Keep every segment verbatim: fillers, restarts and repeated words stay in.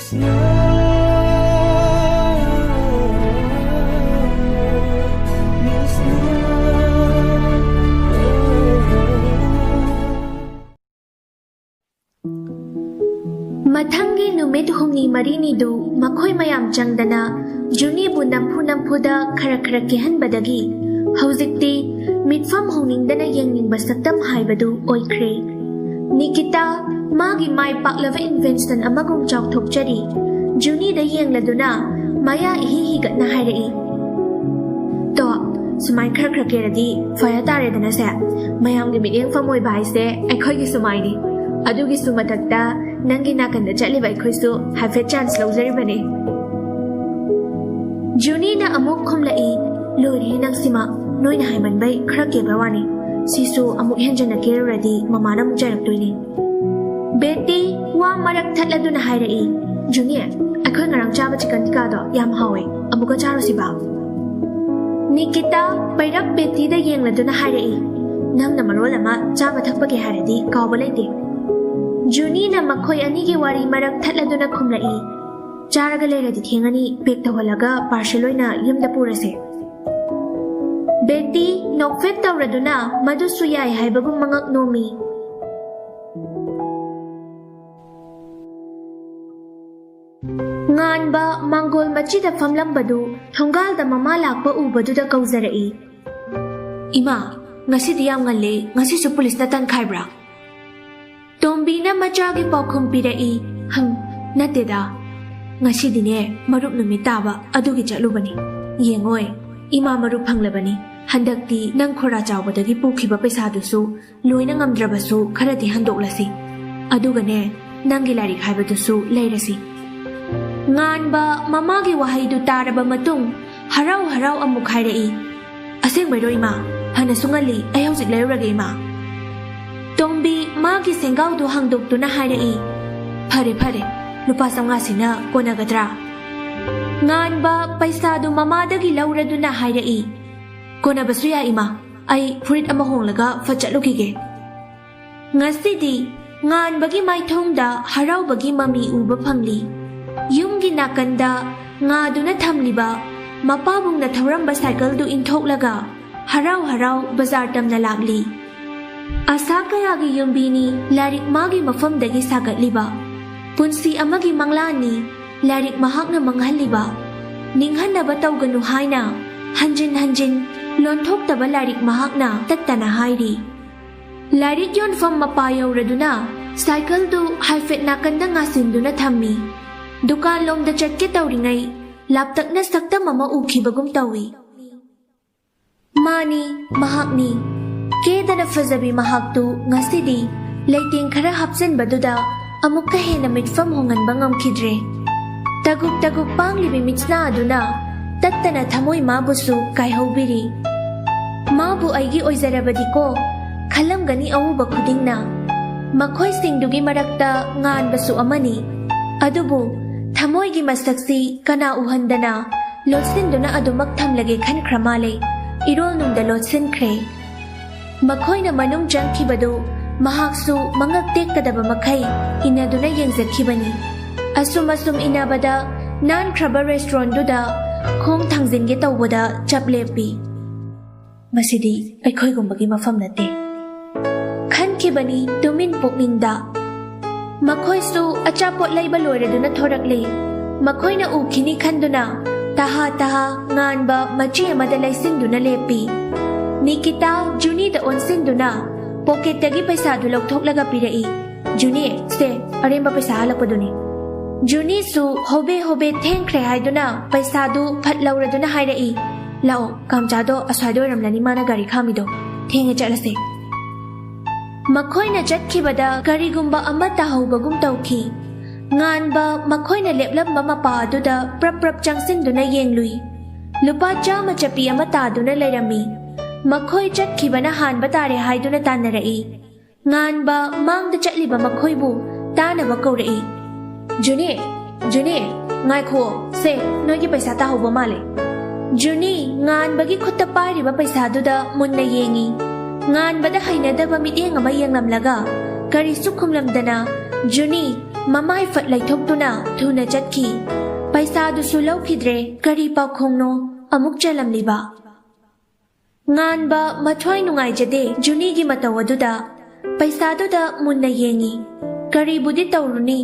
ꯃꯊꯪꯒꯤ ꯅꯨꯃꯤꯠ ꯍꯨꯝꯅꯤ ꯃꯔꯤꯅꯤꯗꯨ ꯃꯈꯣꯏ ꯃꯌꯥꯝ ꯆꯪꯗꯅ ꯖꯨꯅꯤꯕꯨ ꯅꯝꯐꯨ ꯅꯝꯐꯨꯗ ꯈꯔ ꯈꯔ ꯀꯦꯍꯟꯕꯗꯒꯤ ꯍꯧꯖꯤꯛꯇꯤ ꯃꯤꯠꯐꯝ ꯍꯣꯡꯅꯤꯡꯗꯅ ꯌꯦꯡꯅꯤꯡꯕ ꯁꯛꯇꯝ ꯍꯥꯏꯕꯗꯨ ꯑꯣꯏꯈ꯭ꯔꯦ꯫ ꯅꯤꯀꯤꯇꯥ ꯃꯥꯒꯤ ꯃꯥꯏ ꯄꯥꯛꯂꯕ invention ꯑꯃꯒꯨꯝ ꯆꯥꯎꯊꯣꯛꯆꯔꯤ꯫ ꯖꯨꯅꯤꯗ ꯌꯦꯡꯂꯗꯨꯅ ꯃꯌꯥ ꯏꯍꯤ ꯍꯤꯒꯠꯅ ꯍꯥꯏꯔꯛꯏ, "ꯇꯣ, ꯁꯨꯃꯥꯏ ꯈꯔ ꯈꯔ ꯀꯦꯔꯗꯤ ꯐꯔ ꯇꯥꯔꯦꯗꯅ ꯁꯦ꯫ ꯃꯌꯥꯝꯒꯤ ꯃꯤꯠꯌꯦꯡꯐꯝ ꯑꯣꯏꯕ ꯍꯥꯏꯁꯦ ꯑꯩꯈꯣꯏꯒꯤ ꯁꯨꯃꯥꯏꯅꯤ꯫ ꯑꯗꯨꯒꯤꯁꯨ ꯃꯊꯛꯇ ꯅꯪꯒꯤ ꯅꯥꯀꯟꯗ ꯆꯠꯂꯤꯕ ꯑꯩꯈꯣꯏꯁꯨ ꯍꯥꯏꯐꯦꯠ chance ꯂꯧꯖꯔꯤꯕꯅꯤ꯫" ꯖꯨꯅꯤꯅ ꯑꯃꯨꯛ ꯈꯨꯝꯂꯛꯏ, "ꯂꯣꯏꯔꯦꯍꯦ ꯅꯪꯁꯤꯃ, ꯅꯣꯏꯅ ꯍꯥꯏꯃꯟꯕꯩ ꯈꯔ ꯀꯦꯕ ꯋꯥꯅꯤ꯫ ꯁꯤꯁꯨ ꯑꯃꯨꯛ ꯍꯦꯟꯖꯟꯅ ꯀꯦꯔꯨꯔꯗꯤ ꯃꯃꯥꯅ ꯑꯃꯨꯛ ꯆꯩꯔꯛꯇꯣꯏꯅꯤ꯫" ꯕꯦꯇꯤ ꯋꯥ ꯃꯔꯛ ꯊꯠꯂꯗꯨꯅ ꯍꯥꯏꯔꯛꯏ, "ꯖꯨꯅꯤ, ꯑꯩꯈꯣꯏ ꯉꯔꯥꯡ ꯆꯥꯕ chicken tikkaꯗꯣ ꯌꯥꯝ ꯍꯥꯎꯋꯦ, ꯑꯃꯨꯛꯀ ꯆꯥꯔꯨꯁꯤꯕ?" ꯅꯤꯀꯤꯇꯥ ꯄꯩꯔꯞ ꯕꯦꯇꯤꯗ ꯌꯦꯡꯂꯗꯨꯅ ꯍꯥꯏꯔꯛꯏ, "ꯅꯪꯅ ꯃꯔꯣꯜ ꯑꯃ ꯆꯥꯕ ꯊꯛꯄꯒꯤ ꯍꯥꯏꯔꯗꯤ ꯀꯥꯎꯕ ꯂꯩꯇꯦ꯫" ꯖꯨꯅꯤꯅ ꯃꯈꯣꯏ ꯑꯅꯤꯒꯤ ꯋꯥꯔꯤ ꯃꯔꯛ ꯊꯠꯂꯗꯨꯅ ꯈꯨꯝꯂꯛꯏ, "ꯆꯥꯔꯒ ꯂꯩꯔꯗꯤ ꯊꯦꯡꯉꯅꯤ, pack ꯇꯧꯍꯜꯂꯒ parcel ꯑꯣꯏꯅ ꯌꯨꯝꯗ ꯄꯨꯔꯁꯦ꯫" ꯕꯦꯇꯤ ꯅꯣꯛꯐꯦꯠ ꯇꯧꯔꯗꯨꯅ ꯃꯗꯨꯁꯨ ꯌꯥꯏ ꯍꯥꯏꯕꯒꯨꯝ ꯃꯉꯛ ꯅꯣꯝꯃꯤ꯫ ꯉꯥꯟꯕ ꯃꯥꯡꯒꯣꯜ ꯃꯆꯤꯗ ꯐꯝꯂꯝꯕꯗꯨ ꯊꯣꯡꯒꯥꯜꯗ ꯃꯃꯥ ꯂꯥꯛꯄ ꯎꯕꯗꯨꯗ ꯀꯧꯖꯔꯛꯏ, "ꯏꯃꯥ, ꯉꯁꯤꯗꯤ ꯌꯥꯝ ꯉꯜꯂꯦ, ꯉꯁꯤꯁꯨ ꯄꯨꯂꯤꯁꯅ ꯇꯟꯈꯥꯏꯕ꯭ꯔꯥ?" ꯇꯣꯝꯕꯤꯅ ꯃꯆꯥꯒꯤ ꯄꯥꯎꯈꯨꯝ ꯄꯤꯔꯛꯏ, "ꯍꯝ, ꯅꯠꯇꯦꯗ, ꯉꯁꯤꯗꯤꯅꯦ ꯃꯔꯨꯞ ꯅꯨꯃꯤꯠ ꯇꯥꯕ ꯑꯗꯨꯒꯤ ꯆꯠꯂꯨꯕꯅꯤ꯫ ꯌꯦꯡꯉꯣꯏ, ꯏꯃꯥ ꯃꯔꯨꯞ ꯐꯪꯂꯕꯅꯤ꯫ ꯍꯟꯗꯛꯇꯤ ꯅꯪ ꯈꯣꯔꯥ ꯆꯥꯎꯕꯗꯒꯤ ꯄꯨꯈꯤꯕ ꯄꯩꯁꯥꯗꯨꯁꯨ ꯂꯣꯏꯅ ꯉꯝꯗ꯭ꯔꯕꯁꯨ ꯈꯔꯗꯤ ꯍꯟꯗꯣꯛꯂꯁꯤ꯫ ꯑꯗꯨꯒꯅꯦ, ꯅꯪꯒꯤ ꯂꯥꯏꯔꯤꯛ ꯍꯥꯏꯕꯗꯨꯁꯨ ꯂꯩꯔꯁꯤ꯫" ꯉꯥꯟꯕ ꯃꯃꯥꯒꯤ ꯋꯥꯍꯩꯗꯨ ꯇꯥꯔꯕ ꯃꯇꯨꯡ ꯍꯔꯥꯎ ꯍꯔꯥꯎ ꯑꯃꯨꯛ ꯍꯥꯏꯔꯛꯏ, "ꯑꯁꯦꯡꯕꯩꯔꯣ ꯏꯃꯥ? ꯐꯅꯁꯨ ꯉꯜꯂꯤ, ꯑꯩ ꯍꯧꯖꯤꯛ ꯂꯩꯔꯨꯔꯒꯦ ꯏꯃꯥ꯫" ꯇꯣꯝꯕꯤ ꯃꯥꯒꯤ ꯁꯦꯡꯒꯥꯎꯗꯨ ꯍꯥꯡꯗꯣꯛꯇꯨꯅ ꯍꯥꯏꯔꯛꯏ, "ꯐꯔꯦ ꯐꯔꯦ, ꯂꯨꯄꯥ ꯆꯥꯝꯃꯉꯥꯁꯤꯅ ꯀꯣꯟꯅꯒꯗ꯭ꯔꯥ?" ꯉꯥꯟꯕ ꯄꯩꯁꯥꯗꯨ ꯃꯃꯥꯗꯒꯤ ꯂꯧꯔꯗꯨꯅ ꯍꯥꯏꯔꯛꯏ, "ꯀꯣꯟꯅꯕꯁꯨ ꯌꯥꯏ ꯏꯃꯥ, ꯑꯩ ꯐꯨꯔꯤꯠ ꯑꯃ ꯍꯣꯡꯂꯒ ꯐꯠ ꯆꯠꯂꯨꯈꯤꯒꯦ꯫" ꯉꯁꯤꯗꯤ ꯉꯥꯟꯕꯒꯤ ꯃꯥꯏꯊꯣꯡꯗ ꯍꯔꯥꯎꯕꯒꯤ ꯃꯃꯤ ꯎꯕ ꯐꯪꯂꯤ꯫ ꯅꯥꯀꯟꯗ ꯉꯥꯗꯨꯅ ꯊꯝꯂꯤꯕ ꯃꯄꯥꯕꯨꯡꯅ ꯊꯧꯔꯝꯕ ꯁꯥꯏꯀꯜꯗꯨ ꯏꯟꯊꯣꯛꯂꯒ ꯍꯔꯥꯎ ꯍꯔꯥꯎ ꯕꯖꯥꯔ ꯇꯝꯅ ꯂꯥꯛꯂꯤ꯫ ꯑꯁꯥ ꯀꯌꯥꯒꯤ ꯌꯨꯝꯕꯤꯅꯤ ꯂꯥꯏꯔꯤꯛ ꯃꯥꯒꯤ ꯃꯐꯝꯗꯒꯤ ꯁꯥꯒꯠꯂꯤꯕ꯫ ꯄꯨꯟꯁꯤ ꯑꯃꯒꯤ ꯃꯪꯂꯥꯟꯅꯤ ꯂꯥꯏꯔꯤꯛ ꯃꯍꯥꯛꯅ ꯃꯪꯍꯜꯂꯤꯕ꯫ ꯅꯤꯡꯍꯟꯅꯕ ꯇꯧꯒꯅꯨ ꯍꯥꯏꯅ ꯍꯟꯖꯤꯟ ꯍꯟꯖꯤꯟ ꯂꯣꯟꯊꯣꯛꯇꯕ ꯂꯥꯏꯔꯤꯛ ꯃꯍꯥꯛꯅ ꯇꯠꯇꯅ ꯍꯥꯏꯔꯤ꯫ ꯂꯥꯏꯔꯤꯛ ꯌꯣꯟꯐꯝ ꯃꯄꯥ ꯌꯧꯔꯗꯨꯅ ꯁꯥꯏꯀꯜꯗꯨ ꯍꯥꯏꯐꯦꯠ ꯅꯥꯀꯟꯗ ꯉꯥꯁꯤꯟꯗꯨꯅ ꯊꯝꯃꯤ꯫ ꯗꯨꯀꯥꯟꯂꯣꯝꯗ ꯆꯠꯀꯦ ꯇꯧꯔꯤꯉꯩ ꯂꯥꯞꯇꯛꯅ ꯁꯛꯇꯝ ꯑꯃ ꯎꯈꯤꯕꯒꯨꯝ ꯇꯧꯏ꯫ ꯃꯥꯅꯤ, ꯃꯍꯥꯛꯅꯤ꯫ ꯀꯦꯗꯅ ꯐꯖꯕꯤ ꯃꯍꯥꯛꯇꯨ ꯉꯁꯤꯗꯤ ꯂꯩꯇꯦꯡ ꯈꯔ ꯍꯥꯞꯆꯤꯟꯕꯗꯨꯗ ꯑꯃꯨꯛꯀ ꯍꯦꯟꯅ ꯃꯤꯠꯐꯝ ꯍꯣꯡꯍꯟꯕ ꯉꯝꯈꯤꯗ꯭ꯔꯦ꯫ ꯇꯒꯨꯛ ꯇꯒꯨꯛ ꯄꯥꯡꯂꯤꯕꯤ ꯃꯤꯠꯁꯅꯥ ꯑꯗꯨꯅ ꯇꯠꯇꯅ ꯊꯃꯣꯏ ꯃꯥꯕꯨꯁꯨ ꯀꯥꯏꯍꯧꯕꯤꯔꯤ꯫ ꯃꯥꯕꯨ ꯑꯩꯒꯤ ꯑꯣꯏꯖꯔꯕꯗꯤꯀꯣ ꯈꯜꯂꯝꯒꯅꯤ ꯑꯎꯕ ꯈꯨꯗꯤꯡꯅ꯫ ꯃꯈꯣꯏꯁꯤꯡꯗꯨꯒꯤ ꯃꯔꯛꯇ ꯉꯥꯟꯕꯁꯨ ꯑꯃꯅꯤ꯫ ꯑꯗꯨꯕꯨ ꯊꯃꯣꯏꯒꯤ ꯃꯁꯛꯁꯤ ꯀꯅꯥ ꯎꯍꯟꯗꯅ ꯂꯣꯠꯁꯤꯟꯗꯨꯅ ꯑꯗꯨꯃꯛ ꯊꯝꯂꯒꯦ ꯈꯟꯈ꯭ꯔ ꯃꯥꯜꯂꯦ꯫ ꯏꯔꯣꯜꯅꯨꯡꯗ ꯂꯣꯠꯁꯤꯟꯈ꯭ꯔꯦ꯫ ꯃꯈꯣꯏꯅ ꯃꯅꯨꯡ ꯆꯪꯈꯤꯕꯗꯨ ꯃꯍꯥꯛꯁꯨ ꯃꯉꯛ ꯇꯦꯛꯀꯗꯕ ꯃꯈꯩ ꯏꯟꯅꯗꯨꯅ ꯌꯦꯡꯖꯈꯤꯕꯅꯤ꯫ ꯑꯁꯨꯝ ꯑꯁꯨꯝ ꯏꯟꯅꯕꯗ ꯅꯥꯟꯈ꯭ꯔꯕ ꯔꯦꯁꯇꯨꯔꯦꯟꯗꯨꯗ ꯈꯣꯡ ꯊꯥꯡꯖꯤꯟꯒꯦ ꯇꯧꯕꯗ ꯆꯞ ꯂꯦꯞꯄꯤ꯫ "ꯃꯁꯤꯗꯤ ꯑꯩꯈꯣꯏꯒꯨꯝꯕꯒꯤ ꯃꯐꯝ ꯅꯠꯇꯦ" ꯈꯟꯈꯤꯕꯅꯤ ꯇꯨꯃꯤꯟ ꯄꯨꯛꯅꯤꯡꯗ꯫ ꯃꯈꯣꯏꯁꯨ ꯑꯆꯥꯄꯣꯠ ꯂꯩꯕ ꯂꯣꯏꯔꯗꯨꯅ ꯊꯣꯔꯛꯂꯦ꯫ ꯃꯈꯣꯏꯅ ꯎꯈꯤꯅꯤ ꯈꯟꯗꯨꯅ ꯇꯍꯥ ꯇꯍꯥ ꯉꯥꯟꯕ ꯃꯆꯤ ꯑꯃꯗ ꯂꯩꯁꯤꯟꯗꯨꯅ ꯂꯦꯞꯄꯤ꯫ ꯅꯤꯀꯤꯇꯥ ꯖꯨꯅꯤꯗ ꯑꯣꯟꯁꯤꯟꯗꯨꯅ ꯄꯣꯀꯦꯠꯇꯒꯤ ꯄꯩꯁꯥꯗꯨ ꯂꯧꯊꯣꯛꯂꯒ ꯄꯤꯔꯛꯏ꯫ "ꯖꯨꯅꯤ, ꯁꯦ, ꯑꯔꯦꯝꯕ ꯄꯩꯁꯥ ꯍꯜꯂꯛꯄꯗꯨꯅꯤ꯫" ꯖꯨꯅꯤꯁꯨ ꯍꯣꯕꯦ ꯍꯣꯕꯦ ꯊꯦꯡꯈ꯭ꯔꯦ ꯍꯥꯏꯗꯨꯅ ꯄꯩꯁꯥꯗꯨ ꯐꯠ ꯂꯧꯔꯗꯨꯅ ꯍꯥꯏꯔꯛꯏ꯫ "ꯂꯥꯛꯑꯣ, ꯀꯥꯝꯆꯥꯗꯣ ꯑꯁ꯭ꯋꯥꯏꯗ ꯑꯣꯏꯔꯝꯂꯅꯤ ꯃꯥꯅ ꯒꯥꯔꯤ ꯈꯥꯝꯃꯤꯗꯣ꯫ ꯊꯦꯡꯉꯦ, ꯆꯠꯂꯁꯦ꯫" ꯃꯈꯣꯏꯅ ꯆꯠꯈꯤꯕꯗ ꯀꯔꯤꯒꯨꯝꯕ ꯑꯃ ꯇꯥꯍꯧꯕꯒꯨꯝ ꯇꯧꯈꯤ꯫ ꯉꯥꯟꯕ ꯃꯈꯣꯏꯅ ꯂꯦꯞꯂꯝꯕ ꯃꯄꯥ ꯑꯗꯨꯗ ꯄ꯭ꯔꯞ ꯄ꯭ꯔꯞ ꯆꯪꯁꯤꯟꯗꯨꯅ ꯌꯦꯡꯂꯨꯏ꯫ ꯂꯨꯄꯥ ꯆꯥꯝꯃ ꯆꯠꯄꯤ ꯑꯃ ꯇꯥꯗꯨꯅ ꯂꯩꯔꯝꯃꯤ꯫ ꯃꯈꯣꯏ ꯆꯠꯈꯤꯕꯅ ꯍꯥꯟꯕ ꯇꯥꯔꯦ ꯍꯥꯏꯗꯨꯅ ꯇꯥꯟꯅꯔꯛꯏ꯫ ꯉꯥꯟꯕ ꯃꯥꯡꯗ ꯆꯠꯂꯤꯕ ꯃꯈꯣꯏꯕꯨ ꯇꯥꯅꯕ ꯀꯧꯔꯛꯏ꯫ "ꯖꯨꯅꯤ, ꯖꯨꯅꯤ, ꯉꯥꯏꯈꯨꯑꯣ, ꯁꯦ, ꯅꯣꯏꯒꯤ ꯄꯩꯁꯥ ꯇꯥꯍꯧꯕ ꯃꯥꯜꯂꯦ꯫" ꯖꯨꯅꯤ ꯉꯥꯟꯕꯒꯤ ꯈꯨꯠꯇ ꯄꯥꯏꯔꯤꯕ ꯄꯩꯁꯥꯗꯨꯗ ꯃꯨꯟꯅ ꯌꯦꯡꯏ꯫ ꯉꯥꯟꯕꯗ ꯍꯩꯅꯗꯕ ꯃꯤꯠꯌꯦꯡ ꯑꯃ ꯌꯦꯡꯂꯝꯂꯒ ꯀꯔꯤꯁꯨ ꯈꯨꯝꯂꯝꯗꯅ ꯖꯨꯅꯤ ꯃꯃꯥꯏ ꯐꯠ ꯂꯩꯊꯣꯛꯇꯨꯅ ꯊꯨꯅ ꯆꯠꯈꯤ꯫ ꯄꯩꯁꯥꯗꯨꯁꯨ ꯂꯧꯈꯤꯗ꯭ꯔꯦ꯫ ꯀꯔꯤ ꯄꯥꯎꯈꯣꯡꯅꯣ ꯑꯃꯨꯛ ꯆꯦꯜꯂꯝꯂꯤꯕ? ꯉꯥꯟꯕ ꯃꯊ꯭ꯋꯥꯏ ꯅꯨꯡꯉꯥꯏꯖꯗꯦ ꯖꯨꯅꯤꯒꯤ ꯃꯇꯧ ꯑꯗꯨꯗ꯫ ꯄꯩꯁꯥꯗꯨꯗ ꯃꯨꯟꯅ ꯌꯦꯡꯉꯤ꯫ ꯀꯔꯤꯕꯨꯗꯤ ꯇꯧꯔꯨꯅꯤ,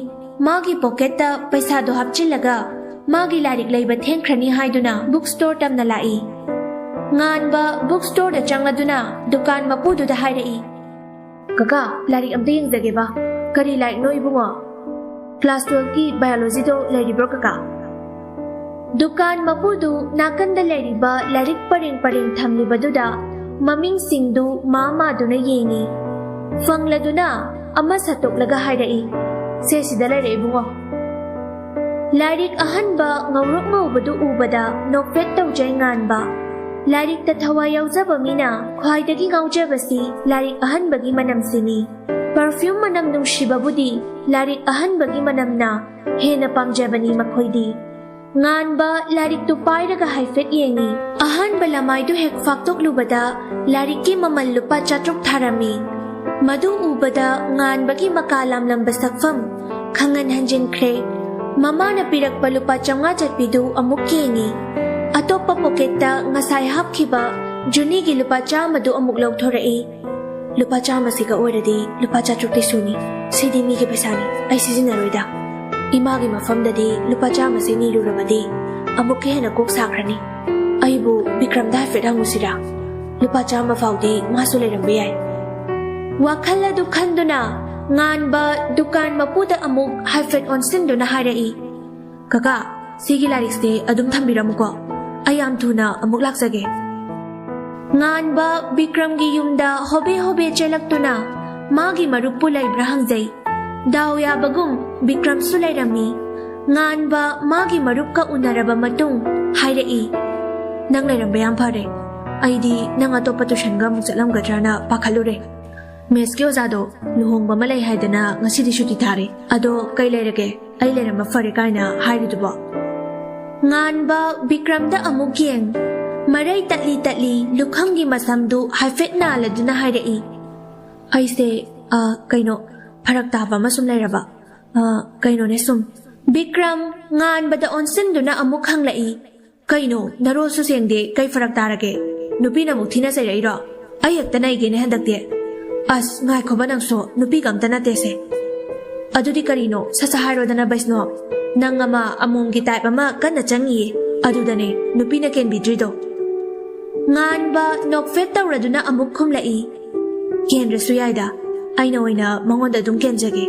ꯃꯥꯒꯤ ꯄꯣꯀꯦꯠꯇ ꯄꯩꯁꯥꯗꯣ ꯍꯥꯞꯆꯤꯜꯂꯒ ꯃꯥꯒꯤ ꯂꯥꯏꯔꯤꯛ ꯂꯩꯕ ꯊꯦꯡꯈ꯭ꯔꯅꯤ ꯍꯥꯏꯗꯨꯅ book store ꯇꯝꯅ ꯂꯥꯛꯏ꯫ ꯉꯥꯟꯕ book storeꯗ ꯆꯪꯂꯗꯨꯅ ꯗꯨꯀꯥꯟ ꯃꯄꯨꯗꯨꯗ ꯍꯥꯏꯔꯛꯏ, "ꯀꯀꯥ, ꯂꯥꯏꯔꯤꯛ ꯑꯝꯇ ꯌꯦꯡꯖꯒꯦꯕ꯫ ꯀꯔꯤ ꯂꯥꯏꯔꯤꯛꯅꯣ ꯏꯕꯨꯡꯉꯣ?" "Class twelveꯀꯤ biologyꯗꯣ ꯂꯩꯔꯤꯕ꯭ꯔꯣ ꯀꯀꯥ?" ꯗꯨꯀꯥꯟ ꯃꯄꯨꯗꯨ ꯅꯥꯀꯟꯗ ꯂꯩꯔꯤꯕ ꯂꯥꯏꯔꯤꯛ ꯄꯔꯦꯡ ꯄꯔꯦꯡ ꯊꯝꯂꯤꯕꯗꯨꯗ ꯃꯃꯤꯡꯁꯤꯡꯗꯨ ꯃꯥ ꯃꯥꯗꯨꯅ ꯌꯦꯡꯏ꯫ ꯐꯪꯂꯗꯨꯅ ꯑꯃ ꯁꯠꯇꯣꯛꯂꯒ ꯍꯥꯏꯔꯛꯏ, "ꯁꯦ, ꯁꯤꯗ ꯂꯩꯔꯦ ꯏꯕꯨꯡꯉꯣ꯫" ꯂꯥꯏꯔꯤꯛ ꯑꯍꯟꯕ ꯉꯧꯔꯣꯛ ꯉꯧꯕꯗꯨ ꯎꯕꯗ ꯅꯣꯛꯐꯦꯠ ꯇꯧꯖꯩ ꯉꯥꯟꯕ꯫ ꯂꯥꯏꯔꯤꯛꯇ ꯊꯋꯥꯏ ꯌꯥꯎꯖꯕ ꯃꯤꯅ ꯈ꯭ꯋꯥꯏꯗꯒꯤ ꯉꯥꯎꯖꯕꯁꯤ ꯂꯥꯏꯔꯤꯛ ꯑꯍꯟꯕꯒꯤ ꯃꯅꯝꯁꯤꯅꯤ꯫ Perfume ꯃꯅꯝ ꯅꯨꯡꯁꯤꯕꯕꯨꯗꯤ ꯂꯥꯏꯔꯤꯛ ꯑꯍꯟꯕꯒꯤ ꯃꯅꯝꯅ ꯍꯦꯟꯅ ꯄꯥꯝꯖꯕꯅꯤ ꯃꯈꯣꯏꯗꯤ꯫ ꯉꯥꯟꯕ ꯂꯥꯏꯔꯤꯛꯇꯨ ꯄꯥꯏꯔꯒ ꯍꯥꯏꯐꯦꯠ ꯌꯦꯡꯏ꯫ ꯑꯍꯥꯟꯕ ꯂꯃꯥꯏꯗꯨ ꯍꯦꯛ ꯐꯥꯛꯇꯣꯛꯂꯨꯕꯗ ꯂꯥꯏꯔꯤꯛꯀꯤ ꯃꯃꯜ ꯂꯨꯄꯥ ꯆꯥꯇ꯭ꯔꯨꯛ ꯊꯥꯔꯝꯃꯤ꯫ ꯃꯗꯨ ꯎꯕꯗ ꯉꯥꯟꯕꯒꯤ ꯃꯀꯥ ꯂꯥꯝꯂꯝꯕ ꯁꯛꯐꯝ ꯈꯪꯍꯟ ꯍꯟꯖꯤꯟꯈ꯭ꯔꯦ꯫ ꯃꯃꯥꯅ ꯄꯤꯔꯛꯄ ꯂꯨꯄꯥ ꯆꯥꯝꯃꯉꯥ ꯆꯠꯄꯤꯗꯨ ꯑꯃꯨꯛ ꯌꯦꯡꯏ꯫ ꯑꯇꯣꯞꯄ ꯄꯣꯀꯦꯠꯇ ꯉꯁꯥꯏ ꯍꯥꯞꯈꯤꯕ ꯖꯨꯅꯤꯒꯤ ꯂꯨꯄꯥ ꯆꯥꯝꯃꯗꯨ ꯑꯃꯨꯛ ꯂꯧꯊꯣꯔꯛꯏ꯫ "ꯂꯨꯄꯥ ꯆꯥꯝꯃꯁꯤꯒ ꯑꯣꯏꯔꯗꯤ ꯂꯨꯄꯥ ꯆꯥꯇ꯭ꯔꯨꯛꯇꯤ ꯁꯨꯅꯤ꯫ ꯁꯤꯗꯤ ꯃꯤꯒꯤ ꯄꯩꯁꯥꯅꯤ, ꯑꯩ ꯁꯤꯖꯤꯟꯅꯔꯣꯏꯗ꯫ ꯏꯃꯥꯒꯤ ꯃꯐꯝꯗꯗꯤ ꯂꯨꯄꯥ ꯆꯥꯝꯃꯁꯤ ꯅꯤꯔꯨꯔꯕꯗꯤ ꯑꯃꯨꯛꯀ ꯍꯦꯟꯅ ꯀꯣꯛ ꯁꯥꯈ꯭ꯔꯅꯤ꯫ ꯑꯩꯕꯨ ꯕꯤꯀ꯭ꯔꯝꯗ ꯍꯥꯏꯐꯦꯠ ꯍꯪꯉꯨꯁꯤꯔꯥ? ꯂꯨꯄꯥ ꯆꯥꯝꯃ ꯐꯥꯎꯗꯤ ꯃꯥꯁꯨ ꯂꯩꯔꯝꯕ ꯌꯥꯏ꯫" ꯋꯥꯈꯜ ꯑꯗꯨ ꯈꯟꯗꯨꯅ ꯉꯥꯟꯕ ꯗꯨꯀꯥꯟ ꯃꯄꯨꯗ ꯑꯃꯨꯛ ꯍꯥꯏꯐꯦꯠ ꯑꯣꯟꯁꯤꯟꯗꯨꯅ ꯍꯥꯏꯔꯛꯏ, "ꯀꯀꯥ, ꯁꯤꯒꯤ ꯂꯥꯏꯔꯤꯛꯁꯦ ꯑꯗꯨꯝ ꯊꯝꯕꯤꯔꯝꯃꯨꯀꯣ, ꯑꯩ ꯌꯥꯝ ꯊꯨꯅ ꯑꯃꯨꯛ ꯂꯥꯛꯆꯒꯦ꯫" ꯉꯥꯟꯕ ꯕꯤꯀ꯭ꯔꯝꯒꯤ ꯌꯨꯝꯗ ꯍꯣꯕꯦ ꯍꯣꯕꯦ ꯆꯦꯜꯂꯛꯇꯨꯅ ꯃꯥꯒꯤ ꯃꯔꯨꯞꯄꯨ ꯂꯩꯕ꯭ꯔꯥ ꯍꯪꯖꯩ꯫ ꯗꯥꯎ ꯌꯥꯕꯒꯨꯝ ꯕꯤꯀ꯭ꯔꯝꯁꯨ ꯂꯩꯔꯝꯃꯤ꯫ ꯉꯥꯟꯕ ꯃꯥꯒꯤ ꯃꯔꯨꯞꯀ ꯎꯅꯔꯕ ꯃꯇꯨꯡ ꯍꯥꯏꯔꯛꯏ, "ꯅꯪ ꯂꯩꯔꯝꯕ ꯌꯥꯝ ꯐꯔꯦ꯫ ꯑꯩꯗꯤ ꯅꯪ ꯑꯇꯣꯞꯄ tuitionꯒ ꯑꯃꯨꯛ ꯆꯠꯂꯝꯒꯗ꯭ꯔꯅ ꯄꯥꯈꯠꯂꯨꯔꯦ꯫ Mathsꯀꯤ ꯑꯣꯖꯥꯗꯣ ꯂꯨꯍꯣꯡꯕ ꯑꯃ ꯂꯩ ꯍꯥꯏꯗꯅ ꯉꯁꯤꯗꯤ ꯁꯨꯇꯤ ꯊꯥꯔꯦ꯫ ꯑꯗꯣ ꯀꯩ ꯂꯩꯔꯒꯦ? ꯑꯩ ꯂꯩꯔꯝꯕ ꯐꯔꯦ ꯀꯥꯏꯅ ꯍꯥꯏꯔꯤꯗꯨꯕꯣ?" ꯉꯥꯟꯕ ꯕꯤꯀ꯭ꯔꯝꯗ ꯑꯃꯨꯛ ꯌꯦꯡ, ꯃꯔꯩ ꯇꯠꯂꯤ ꯇꯠꯂꯤ ꯂꯨꯈꯝꯒꯤ ꯃꯁꯝꯗꯨ ꯍꯥꯏꯐꯦꯠ ꯅꯥꯜꯂꯗꯨꯅ ꯍꯥꯏꯔꯛꯏ, "ꯑꯩꯁꯦ, ꯑ, ꯀꯩꯅꯣ, ꯐꯔꯛ ꯇꯥꯕ ꯑꯃ ꯁꯨꯝ ꯂꯩꯔꯕ꯫ ꯑ, ꯀꯩꯅꯣꯅꯦ ꯁꯨꯝ, ꯕꯤꯀ꯭ꯔꯝ ꯉꯥꯟꯕꯗ ꯑꯣꯟꯁꯤꯟꯗꯨꯅ ꯑꯃꯨꯛ ꯍꯪꯂꯛꯏ, "ꯀꯩꯅꯣ, ꯅꯔꯣꯜꯁꯨ ꯁꯦꯡꯗꯦ, ꯀꯩ ꯐꯔꯛ ꯇꯥꯔꯒꯦ? ꯅꯨꯄꯤꯅ ꯑꯃꯨꯛ ꯊꯤꯅ ꯆꯩꯔꯛꯏꯔꯣ? ꯑꯩ ꯍꯦꯛꯇ ꯅꯩꯒꯦꯅꯦ ꯍꯟꯗꯛꯇꯤ꯫ ꯑꯁ, ꯉꯥꯏꯈꯣꯕ ꯅꯪꯁꯨ, ꯅꯨꯄꯤꯒ ꯑꯝꯇ ꯅꯠꯇꯦꯁꯦ꯫ ꯑꯗꯨꯗꯤ ꯀꯔꯤꯅꯣ? ꯁꯠ ꯁꯠ ꯍꯥꯏꯔꯣꯗꯅ ꯕꯩꯁꯅꯣ꯫ ꯅꯪ ꯑꯃ ꯑꯃꯣꯝꯒꯤ ꯇꯥꯏꯞ ꯑꯃ ꯀꯟꯅ ꯆꯪꯉꯤꯌꯦ, ꯑꯗꯨꯗꯅꯦ ꯅꯨꯄꯤꯅ ꯀꯦꯟꯕꯤꯗ꯭ꯔꯤꯗꯣ꯫" ꯉꯥꯟꯕ ꯅꯣꯛꯐꯦꯠ ꯇꯧꯔꯗꯨꯅ ꯑꯃꯨꯛ ꯈꯨꯝꯂꯛꯏ, "ꯀꯦꯟꯗ꯭ꯔꯁꯨ ꯌꯥꯏꯗ, ꯑꯩꯅ ꯑꯣꯏꯅ ꯃꯉꯣꯟꯗ ꯑꯗꯨꯝ ꯀꯦꯟꯖꯒꯦ꯫"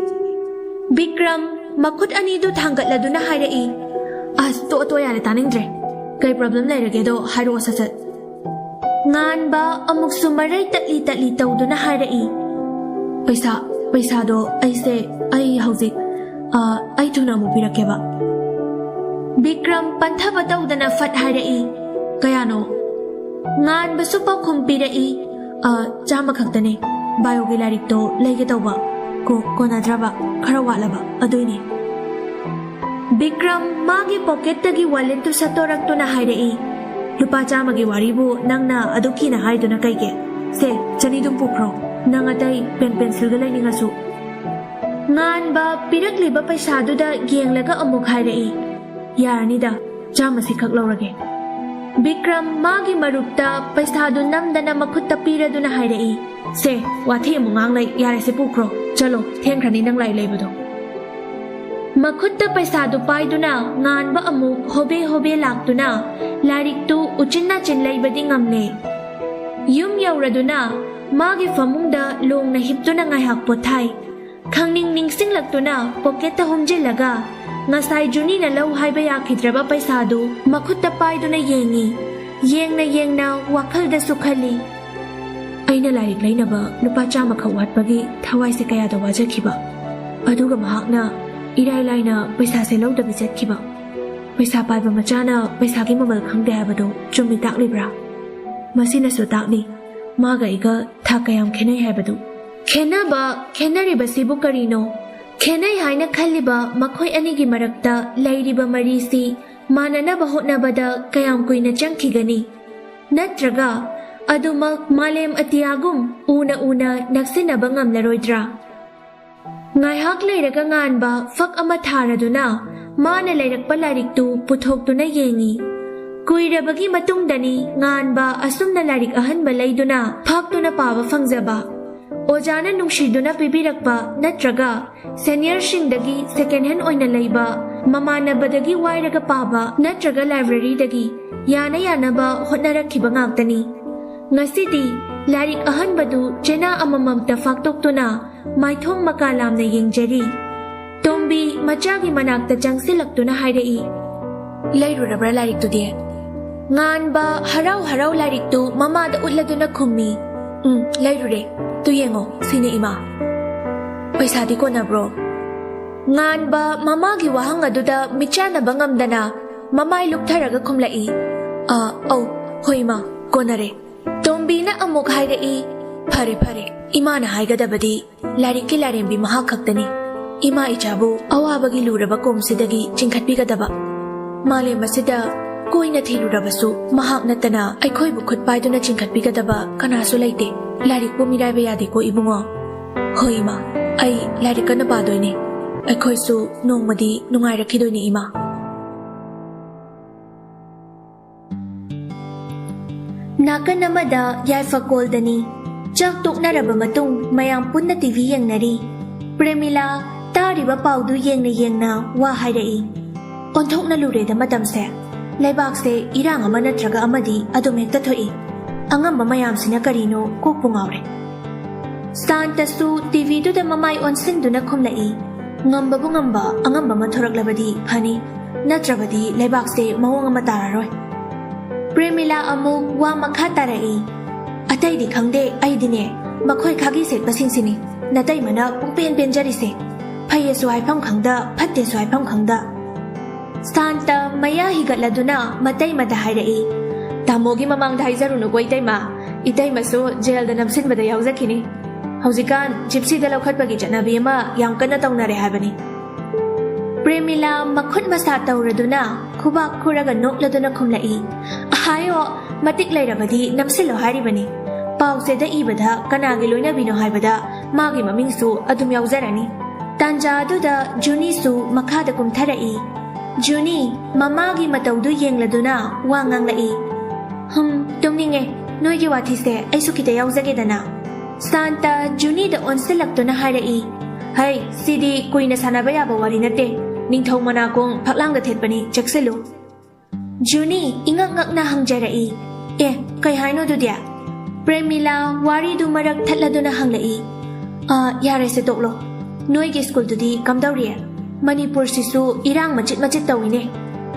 ꯕꯤꯀ꯭ꯔꯝ ꯃꯈꯨꯠ ꯑꯅꯤꯗꯨ ꯊꯥꯡꯒꯠꯂꯗꯨꯅ ꯍꯥꯏꯔꯛꯏ, "ꯑꯁ, ꯇꯣꯛꯑꯣ, ꯇꯣꯛꯑꯣ, ꯌꯥꯔꯦ, ꯇꯥꯅꯤꯡꯗ꯭ꯔꯦ꯫ ꯀꯩ ꯄ꯭ꯔꯣꯕ꯭ꯂꯦꯝ ꯂꯩꯔꯒꯦꯗꯣ ꯍꯥꯏꯔꯛꯑꯣ ꯁꯠ ꯁꯠ꯫" ꯉꯥꯟꯕ ꯑꯃꯨꯛꯁꯨ ꯃꯔꯩ ꯇꯠꯂꯤ ꯇꯠꯂꯤ ꯇꯧꯗꯨꯅ ꯍꯥꯏꯔꯛꯏ, "ꯄꯩꯁꯥ, ꯄꯩꯁꯥꯗꯣ ꯑꯩꯁꯦ, ꯑꯩ ꯍꯧꯖꯤꯛ, ꯑ, ꯑꯩ ꯊꯨꯅ ꯑꯃꯨꯛ ꯄꯤꯔꯛꯀꯦꯕ꯫" ꯕꯤꯀ꯭ꯔꯝ ꯄꯟꯊꯕ ꯇꯧꯗꯅ ꯐꯠ ꯍꯥꯏꯔꯛꯏ, "ꯀꯌꯥꯅꯣ?" ꯉꯥꯟꯕꯁꯨ ꯄꯥꯎꯈꯨꯝ ꯄꯤꯔꯛꯏ, "ꯑ, ꯆꯥꯝꯃ ꯈꯛꯇꯅꯦ꯫ ꯕꯥꯏꯑꯣꯒꯤ ꯂꯥꯏꯔꯤꯛꯇꯣ ꯂꯩꯒꯦ ꯇꯧꯕ꯫ ꯀꯣ-, ꯀꯣꯟꯅꯗ꯭ꯔꯕ, ꯈꯔ ꯋꯥꯠꯂꯕ, ꯑꯗꯨꯏꯅꯦ꯫" ꯕꯤꯀ꯭ꯔꯝ ꯃꯥꯒꯤ ꯄꯣꯀꯦꯠꯇꯒꯤ ꯋꯥꯂꯦꯠꯇꯨ ꯁꯠꯇꯣꯔꯛꯇꯨꯅ ꯍꯥꯏꯔꯛꯏ, "ꯂꯨꯄꯥ ꯆꯥꯝꯃꯒꯤ ꯋꯥꯔꯤꯕꯨ ꯅꯪꯅ ꯑꯗꯨꯛ ꯀꯤꯅ ꯍꯥꯏꯗꯨꯅ ꯀꯩꯒꯤ? ꯁꯦ, ꯆꯅꯤꯗꯨꯝ ꯄꯨꯈ꯭ꯔꯣ꯫ ꯅꯪ ꯑꯇꯩ ꯄꯦꯟ ꯄꯦꯟꯁꯤꯜꯒ ꯂꯩꯅꯤꯡꯉꯁꯨ꯫" ꯉꯥꯟꯕ ꯄꯤꯔꯛꯂꯤꯕ ꯄꯩꯁꯥꯗꯨꯗ ꯌꯦꯡꯂꯒ ꯑꯃꯨꯛ ꯍꯥꯏꯔꯛꯏ, "ꯌꯥꯔꯅꯤꯗ, ꯆꯥꯝꯃꯁꯤ ꯈꯛ ꯂꯧꯔꯒꯦ꯫" ꯕꯤꯀ꯭ꯔꯝ ꯃꯥꯒꯤ ꯃꯔꯨꯞꯇ ꯄꯩꯁꯥꯗꯨ ꯅꯝꯗꯅ ꯃꯈꯨꯠꯇ ꯄꯤꯔꯗꯨꯅ ꯍꯥꯏꯔꯛꯏ, "ꯁꯦ, ꯋꯥꯊꯤ ꯑꯃꯨꯛ ꯉꯥꯡꯂꯩ, ꯌꯥꯔꯦꯁꯦ, ꯄꯨꯈ꯭ꯔꯣ, ꯆꯠꯂꯣ, ꯊꯦꯡꯈ꯭ꯔꯅꯤ ꯅꯪ ꯂꯥꯏꯔꯤꯛ ꯂꯩꯕꯗꯣ꯫" ꯃꯈꯨꯠꯇ ꯄꯩꯁꯥꯗꯨ ꯄꯥꯏꯗꯨꯅ ꯉꯥꯟꯕ ꯑꯃꯨꯛ ꯍꯣꯕꯦ ꯍꯣꯕꯦ ꯂꯥꯛꯇꯨꯅ ꯂꯥꯏꯔꯤꯛꯇꯨ ꯎꯆꯤꯟ ꯅꯥꯆꯤꯟ ꯂꯩꯕꯗꯤ ꯉꯝꯂꯦ꯫ ꯌꯨꯝ ꯌꯧꯔꯗꯨꯅ ꯃꯥꯒꯤ ꯐꯃꯨꯡꯗ ꯂꯣꯡꯅ ꯍꯤꯞꯇꯨꯅ ꯉꯥꯏꯍꯥꯛ ꯄꯣꯊꯥꯏ꯫ ꯈꯪꯅꯤꯡ ꯅꯤꯡꯁꯤꯡꯂꯛꯇꯨꯅ ꯄꯣꯀꯦꯠꯇ ꯍꯨꯝꯖꯤꯜꯂꯒ ꯉꯁꯥꯏ ꯖꯨꯅꯤꯅ ꯂꯧ ꯍꯥꯏꯕ ꯌꯥꯈꯤꯗ꯭ꯔꯕ ꯄꯩꯁꯥꯗꯨ ꯃꯈꯨꯠꯇ ꯄꯥꯏꯗꯨꯅ ꯌꯦꯡꯉꯤ꯫ ꯌꯦꯡꯅ ꯌꯦꯡꯅ ꯋꯥꯈꯜꯗꯁꯨ ꯈꯜꯂꯤ, "ꯑꯩꯅ ꯂꯥꯏꯔꯤꯛ ꯂꯩꯅꯕ ꯂꯨꯄꯥ ꯆꯥꯝꯃꯈꯛ ꯋꯥꯠꯄꯒꯤ ꯊꯋꯥꯏꯁꯦ ꯀꯌꯥꯗ ꯋꯥꯖꯈꯤꯕ꯫ ꯑꯗꯨꯒ ꯃꯍꯥꯛꯅ ꯏꯔꯥꯏ ꯂꯥꯏꯅ ꯄꯩꯁꯥꯁꯦ ꯂꯧꯗꯕꯤ ꯆꯠꯈꯤꯕ꯫ ꯄꯩꯁꯥ ꯄꯥꯏꯕ ꯃꯆꯥꯅ ꯄꯩꯁꯥꯒꯤ ꯃꯃꯜ ꯈꯪꯗꯦ ꯍꯥꯏꯕꯗꯨ ꯆꯨꯝꯃꯤ ꯇꯥꯛꯂꯤꯕ꯭ꯔꯥ? ꯃꯁꯤꯅꯁꯨ ꯇꯥꯛꯂꯤ ꯃꯥꯒ ꯑꯩꯒ ꯊꯥꯛ ꯀꯌꯥꯝ ꯈꯦꯠꯅꯩ ꯍꯥꯏꯕꯗꯨ꯫" ꯈꯦꯠꯅꯕ, ꯈꯦꯠꯅꯔꯤꯕꯁꯤꯕꯨ ꯀꯔꯤꯅꯣ? ꯈꯦꯠꯅꯩ ꯍꯥꯏꯅ ꯈꯜꯂꯤꯕ ꯃꯈꯣꯏ ꯑꯅꯤꯒꯤ ꯃꯔꯛꯇ ꯂꯩꯔꯤꯕ ꯃꯔꯤꯁꯤ ꯃꯥꯟꯅꯅꯕ ꯍꯣꯠꯅꯕꯗ ꯀꯌꯥꯝ ꯀꯨꯏꯅ ꯆꯪꯈꯤꯒꯅꯤ? ꯅꯠꯇ꯭ꯔꯒ ꯑꯗꯨꯃꯛ ꯃꯥꯂꯦꯝ ꯑꯇꯤꯌꯥꯒꯨꯝ ꯎꯅ ꯎꯅ ꯅꯛꯁꯤꯟꯅꯕ ꯉꯝꯂꯔꯣꯏꯗ꯭ꯔꯥ? ꯉꯥꯏꯍꯥꯛ ꯂꯩꯔꯒ ꯉꯥꯟꯕ ꯐꯛ ꯑꯃ ꯊꯥꯔꯗꯨꯅ ꯃꯥꯅ ꯂꯩꯔꯛꯄ ꯂꯥꯏꯔꯤꯛꯇꯨ ꯄꯨꯊꯣꯛꯇꯨꯅ ꯌꯦꯡꯏ꯫ ꯀꯨꯏꯔꯕꯒꯤ ꯃꯇꯨꯡꯗꯅꯤ ꯉꯥꯟꯕ ꯑꯁꯨꯝꯅ ꯂꯥꯏꯔꯤꯛ ꯑꯍꯟꯕ ꯂꯩꯗꯨꯅ ꯐꯥꯛꯇꯨꯅ ꯄꯥꯕ ꯐꯪꯖꯕ꯫ ꯑꯣꯖꯥꯅ ꯅꯨꯡꯁꯤꯗꯨꯅ ꯄꯤꯕꯤꯔꯛꯄ ꯅꯠꯇ꯭ꯔꯒ ꯁꯦꯅꯤꯌꯔꯁꯤꯡꯗꯒꯤ ꯁꯦꯀꯦꯟ ꯍꯦꯟ ꯑꯣꯏꯅ ꯂꯩꯕ, ꯃꯃꯥꯟꯅꯕꯗꯒꯤ ꯋꯥꯏꯔꯒ ꯄꯥꯕ ꯅꯠꯇ꯭ꯔꯒ ꯂꯥꯏꯕ꯭ꯔꯦꯔꯤꯗꯒꯤ ꯌꯥꯅ ꯌꯥꯅꯕ ꯍꯣꯠꯅꯔꯛꯈꯤꯕ ꯉꯥꯛꯇꯅꯤ꯫ ꯉꯁꯤꯗꯤ ꯂꯥꯏꯔꯤꯛ ꯑꯍꯟꯕꯗꯨ ꯆꯦꯅꯥ ꯑꯃꯃꯝꯇ ꯐꯥꯛꯇꯣꯛꯇꯨꯅ ꯃꯥꯏꯊꯣꯡ ꯃꯀꯥ ꯂꯥꯝꯅ ꯌꯦꯡꯖꯔꯤ꯫ ꯇꯣꯝꯕꯤ ꯃꯆꯥꯒꯤ ꯃꯅꯥꯛꯇ ꯆꯪꯁꯤꯜꯂꯛꯇꯨꯅ ꯍꯥꯏꯔꯛꯏ, "ꯂꯩꯔꯨꯔꯕ꯭ꯔꯥ ꯂꯥꯏꯔꯤꯛꯇꯨꯗꯤ?" ꯉꯥꯟꯕ ꯍꯔꯥꯎ ꯍꯔꯥꯎ ꯂꯥꯏꯔꯤꯛꯇꯨ ꯃꯃꯥꯗ ꯎꯠꯂꯗꯨꯅ ꯈꯨꯝꯃꯤ, "ꯎꯝ, ꯂꯩꯔꯨꯔꯦ꯫ ꯇꯨ ꯌꯦꯡꯉꯣ, ꯁꯤꯅ ꯏꯃꯥ꯫ ꯄꯩꯁꯥꯗꯤ ꯀꯣꯟꯅꯕ꯭ꯔꯣ?" ꯉꯥꯟꯕ ꯃꯃꯥꯒꯤ ꯋꯥꯍꯪ ꯑꯗꯨꯗ ꯃꯤꯠꯆꯥꯟꯅꯕ ꯉꯝꯗꯅ ꯃꯃꯥꯏ ꯂꯨꯞꯊꯔꯒ ꯈꯨꯝꯂꯛꯏ, "ꯑ, ꯑꯧ, ꯍꯣꯏ ꯏꯃꯥ, ꯀꯣꯟꯅꯔꯦ꯫" ꯇꯣꯝꯕꯤꯅ ꯑꯃꯨꯛ ꯍꯥꯏꯔꯛꯏ, "ꯐꯔꯦ, ꯐꯔꯦ, ꯏꯃꯥꯅ ꯍꯥꯏꯒꯗꯕꯗꯤ ꯂꯥꯏꯔꯤꯛꯀꯤ ꯂꯥꯏꯔꯦꯝꯕꯤ ꯃꯍꯥꯛ ꯈꯛꯇꯅꯤ꯫ ꯏꯃꯥ ꯏꯆꯥꯕꯨ ꯑꯋꯥꯕꯒꯤ ꯂꯨꯔꯕ ꯀꯣꯝꯁꯤꯗꯒꯤ ꯆꯤꯡꯈꯠꯄꯤꯒꯗꯕ꯫ ꯃꯥꯂꯦꯝ ꯑꯁꯤꯗ ꯀꯣꯏꯅ ꯊꯤꯔꯨꯔꯕꯁꯨ ꯃꯍꯥꯛ ꯅꯠꯇꯅ ꯑꯩꯈꯣꯏꯕꯨ ꯈꯨꯠ ꯄꯥꯏꯗꯨꯅ ꯆꯤꯡꯈꯠꯄꯤꯒꯗꯕ ꯀꯅꯥꯁꯨ ꯂꯩꯇꯦ꯫ ꯂꯥꯏꯔꯤꯛꯄꯨ ꯃꯤꯔꯥꯏꯕ ꯌꯥꯗꯦꯀꯣ ꯏꯕꯨꯡꯉꯣ꯫ ꯍꯣꯏ ꯏꯃꯥ, ꯑꯩ ꯂꯥꯏꯔꯤꯛ ꯀꯟꯅ ꯄꯥꯗꯣꯏꯅꯦ꯫ ꯑꯩꯈꯣꯏꯁꯨ ꯅꯣꯡꯃꯗꯤ ꯅꯨꯡꯉꯥꯏꯔꯛꯈꯤꯗꯣꯏꯅꯦ ꯏꯃꯥ꯫" ꯅꯥꯀꯟ ꯑꯃꯗ ꯌꯥꯏꯐꯀꯣꯜꯗꯅꯤ꯫ ꯆꯥꯛ ꯇꯣꯛꯅꯔꯕ ꯃꯇꯨꯡ ꯃꯌꯥꯝ ꯄꯨꯟꯅ ꯇꯤ ꯚꯤ ꯌꯦꯡꯅꯔꯤ꯫ ꯄ꯭ꯔꯦꯃꯤꯂꯥ ꯇꯥꯔꯤꯕ ꯄꯥꯎꯗꯨ ꯌꯦꯡꯅ ꯌꯦꯡꯅ ꯋꯥ ꯍꯥꯏꯔꯛꯏ꯫ "ꯑꯣꯟꯊꯣꯛꯅ ꯂꯨꯔꯦꯗ ꯃꯇꯝꯁꯦ꯫ ꯂꯩꯕꯥꯛꯁꯦ ꯏꯔꯥꯡ ꯑꯃ ꯅꯠꯇ꯭ꯔꯒ ꯑꯃꯗꯤ ꯑꯗꯨꯝ ꯍꯦꯛꯇ ꯊꯣꯛꯏ꯫ ꯑꯉꯝꯕ ꯃꯌꯥꯝꯁꯤꯅ ꯀꯔꯤꯅꯣ ꯀꯣꯛꯄꯨ ꯉꯥꯎꯔꯦ꯫" ꯁꯥꯟꯇꯁꯨ ꯇꯤ ꯚꯤꯗꯨꯗ ꯃꯃꯥꯏ ꯑꯣꯟꯁꯤꯟꯗꯨꯅ ꯈꯨꯝꯂꯛꯏ, "ꯉꯝꯕꯕꯨ ꯉꯝꯕ ꯑꯉꯝꯕ ꯑꯃ ꯊꯣꯔꯛꯂꯕꯗꯤ ꯐꯅꯤ, ꯅꯠꯇ꯭ꯔꯕꯗꯤ ꯂꯩꯕꯥꯛꯁꯦ ꯃꯑꯣꯡ ꯑꯃ ꯇꯥꯔꯔꯣꯏ꯫" ꯄ꯭ꯔꯦꯃꯤꯂꯥ ꯑꯃꯨꯛ ꯋꯥ ꯃꯈꯥ ꯇꯥꯔꯛꯏ, "ꯑꯇꯩꯗꯤ ꯈꯪꯗꯦ, ꯑꯩꯗꯤꯅꯦ ꯃꯈꯣꯏ ꯈꯥꯒꯤ ꯁꯦꯠꯄꯁꯤꯡꯁꯤꯅꯤ ꯅꯇꯩꯃꯅ ꯄꯨꯡꯄꯦꯟ ꯄꯦꯟꯖꯔꯤꯁꯦ꯫ ꯐꯩꯌꯦꯁꯨ ꯍꯥꯏꯐꯝ ꯈꯪꯗ, ꯐꯠꯇꯦꯁꯨ ꯍꯥꯏꯐꯝ ꯈꯪꯗ꯫" ꯁꯥꯟꯇ ꯃꯌꯥ ꯍꯤꯒꯠꯂꯗꯨꯅ ꯃꯇꯩꯃꯗ ꯍꯥꯏꯔꯛꯏ, "ꯇꯥꯃꯣꯒꯤ ꯃꯃꯥꯡꯗ ꯍꯥꯏꯖꯔꯨꯅꯨꯀꯣ ꯏꯇꯩꯃ꯫ ꯏꯇꯩꯃꯁꯨ ꯖꯦꯜꯗ ꯅꯝꯁꯤꯟꯕꯗ ꯌꯥꯎꯖꯈꯤꯅꯤ꯫ ꯍꯧꯖꯤꯛꯀꯥꯟ ꯖꯤꯞꯁꯤꯗ ꯂꯧꯈꯠꯄꯒꯤ ꯆꯠꯅꯕꯤ ꯑꯃ ꯌꯥꯝ ꯀꯟꯅ ꯇꯧꯅꯔꯦ ꯍꯥꯏꯕꯅꯤ꯫" ꯄ꯭ꯔꯦꯃꯤꯂꯥ ꯃꯈꯨꯠ ꯃꯁꯥ ꯇꯧꯔꯗꯨꯅ ꯈꯨꯕꯥꯛ ꯈꯨꯔꯒ ꯅꯣꯛꯂꯗꯨꯅ ꯈꯨꯝꯂꯛꯏ, "ꯑꯍꯥꯌꯣ, ꯃꯇꯤꯛ ꯂꯩꯔꯕꯗꯤ ꯅꯝꯁꯤꯜꯂꯣ ꯍꯥꯏꯔꯤꯕꯅꯤ꯫ ꯄꯥꯎꯆꯦꯗ ꯏꯕꯗ ꯀꯅꯥꯒꯤ ꯂꯣꯏꯅꯕꯤꯅꯣ ꯍꯥꯏꯕꯗ ꯃꯥꯒꯤ ꯃꯃꯤꯡꯁꯨ ꯑꯗꯨꯝ ꯌꯥꯎꯖꯔꯅꯤ꯫ ꯇꯥꯟꯖꯥ ꯑꯗꯨꯗ ꯖꯨꯅꯤꯁꯨ ꯃꯈꯥꯗ ꯀꯨꯝꯊꯔꯛꯏ꯫ ꯖꯨꯅꯤ ꯃꯃꯥꯒꯤ ꯃꯇꯧꯗꯨ ꯌꯦꯡꯂꯗꯨꯅ ꯋꯥ ꯉꯥꯡꯂꯛꯏ, "ꯍꯝ, ꯇꯨꯝꯅꯤꯡꯉꯦ꯫ ꯅꯣꯏꯒꯤ ꯋꯥꯊꯤꯁꯦ ꯑꯩꯁꯨ ꯈꯤꯇ ꯌꯥꯎꯖꯒꯦꯗꯅ꯫" ꯁꯥꯟꯇ ꯖꯨꯅꯤꯗ ꯑꯣꯟꯁꯤꯜꯂꯛꯇꯨꯅ ꯍꯥꯏꯔꯛꯏ, "ꯍꯩ, ꯁꯤꯗꯤ ꯀꯨꯏꯅ ꯁꯥꯟꯅꯕ ꯌꯥꯕ ꯋꯥꯔꯤ ꯅꯠꯇꯦ꯫ ꯅꯤꯡꯊꯧ ꯃꯅꯥꯀꯣꯡ ꯐꯛꯂꯥꯡꯗ ꯊꯦꯠꯄꯅꯤ, ꯆꯦꯛꯁꯤꯜꯂꯨ꯫" ꯖꯨꯅꯤ ꯏꯉꯛ ꯉꯛꯅ ꯍꯪꯖꯔꯛꯏ, "ꯑꯦ, ꯀꯩ ꯍꯥꯏꯅꯣ ꯑꯗꯨꯗꯤ?" ꯄ꯭ꯔꯦꯃꯤꯂꯥ ꯋꯥꯔꯤꯗꯨ ꯃꯔꯛ ꯊꯠꯂꯗꯨꯅ ꯍꯪꯂꯛꯏ, "ꯑ, ꯌꯥꯔꯦꯁꯦ, ꯇꯣꯛꯂꯣ꯫ ꯅꯣꯏꯒꯤ ꯁ꯭ꯀꯨꯜꯗꯨꯗꯤ ꯀꯝꯗꯧꯔꯤ? ꯃꯅꯤꯄꯨꯔꯁꯤꯁꯨ ꯏꯔꯥꯡ ꯃꯆꯤꯠ ꯃꯆꯤꯠ ꯇꯧꯏꯅꯦ꯫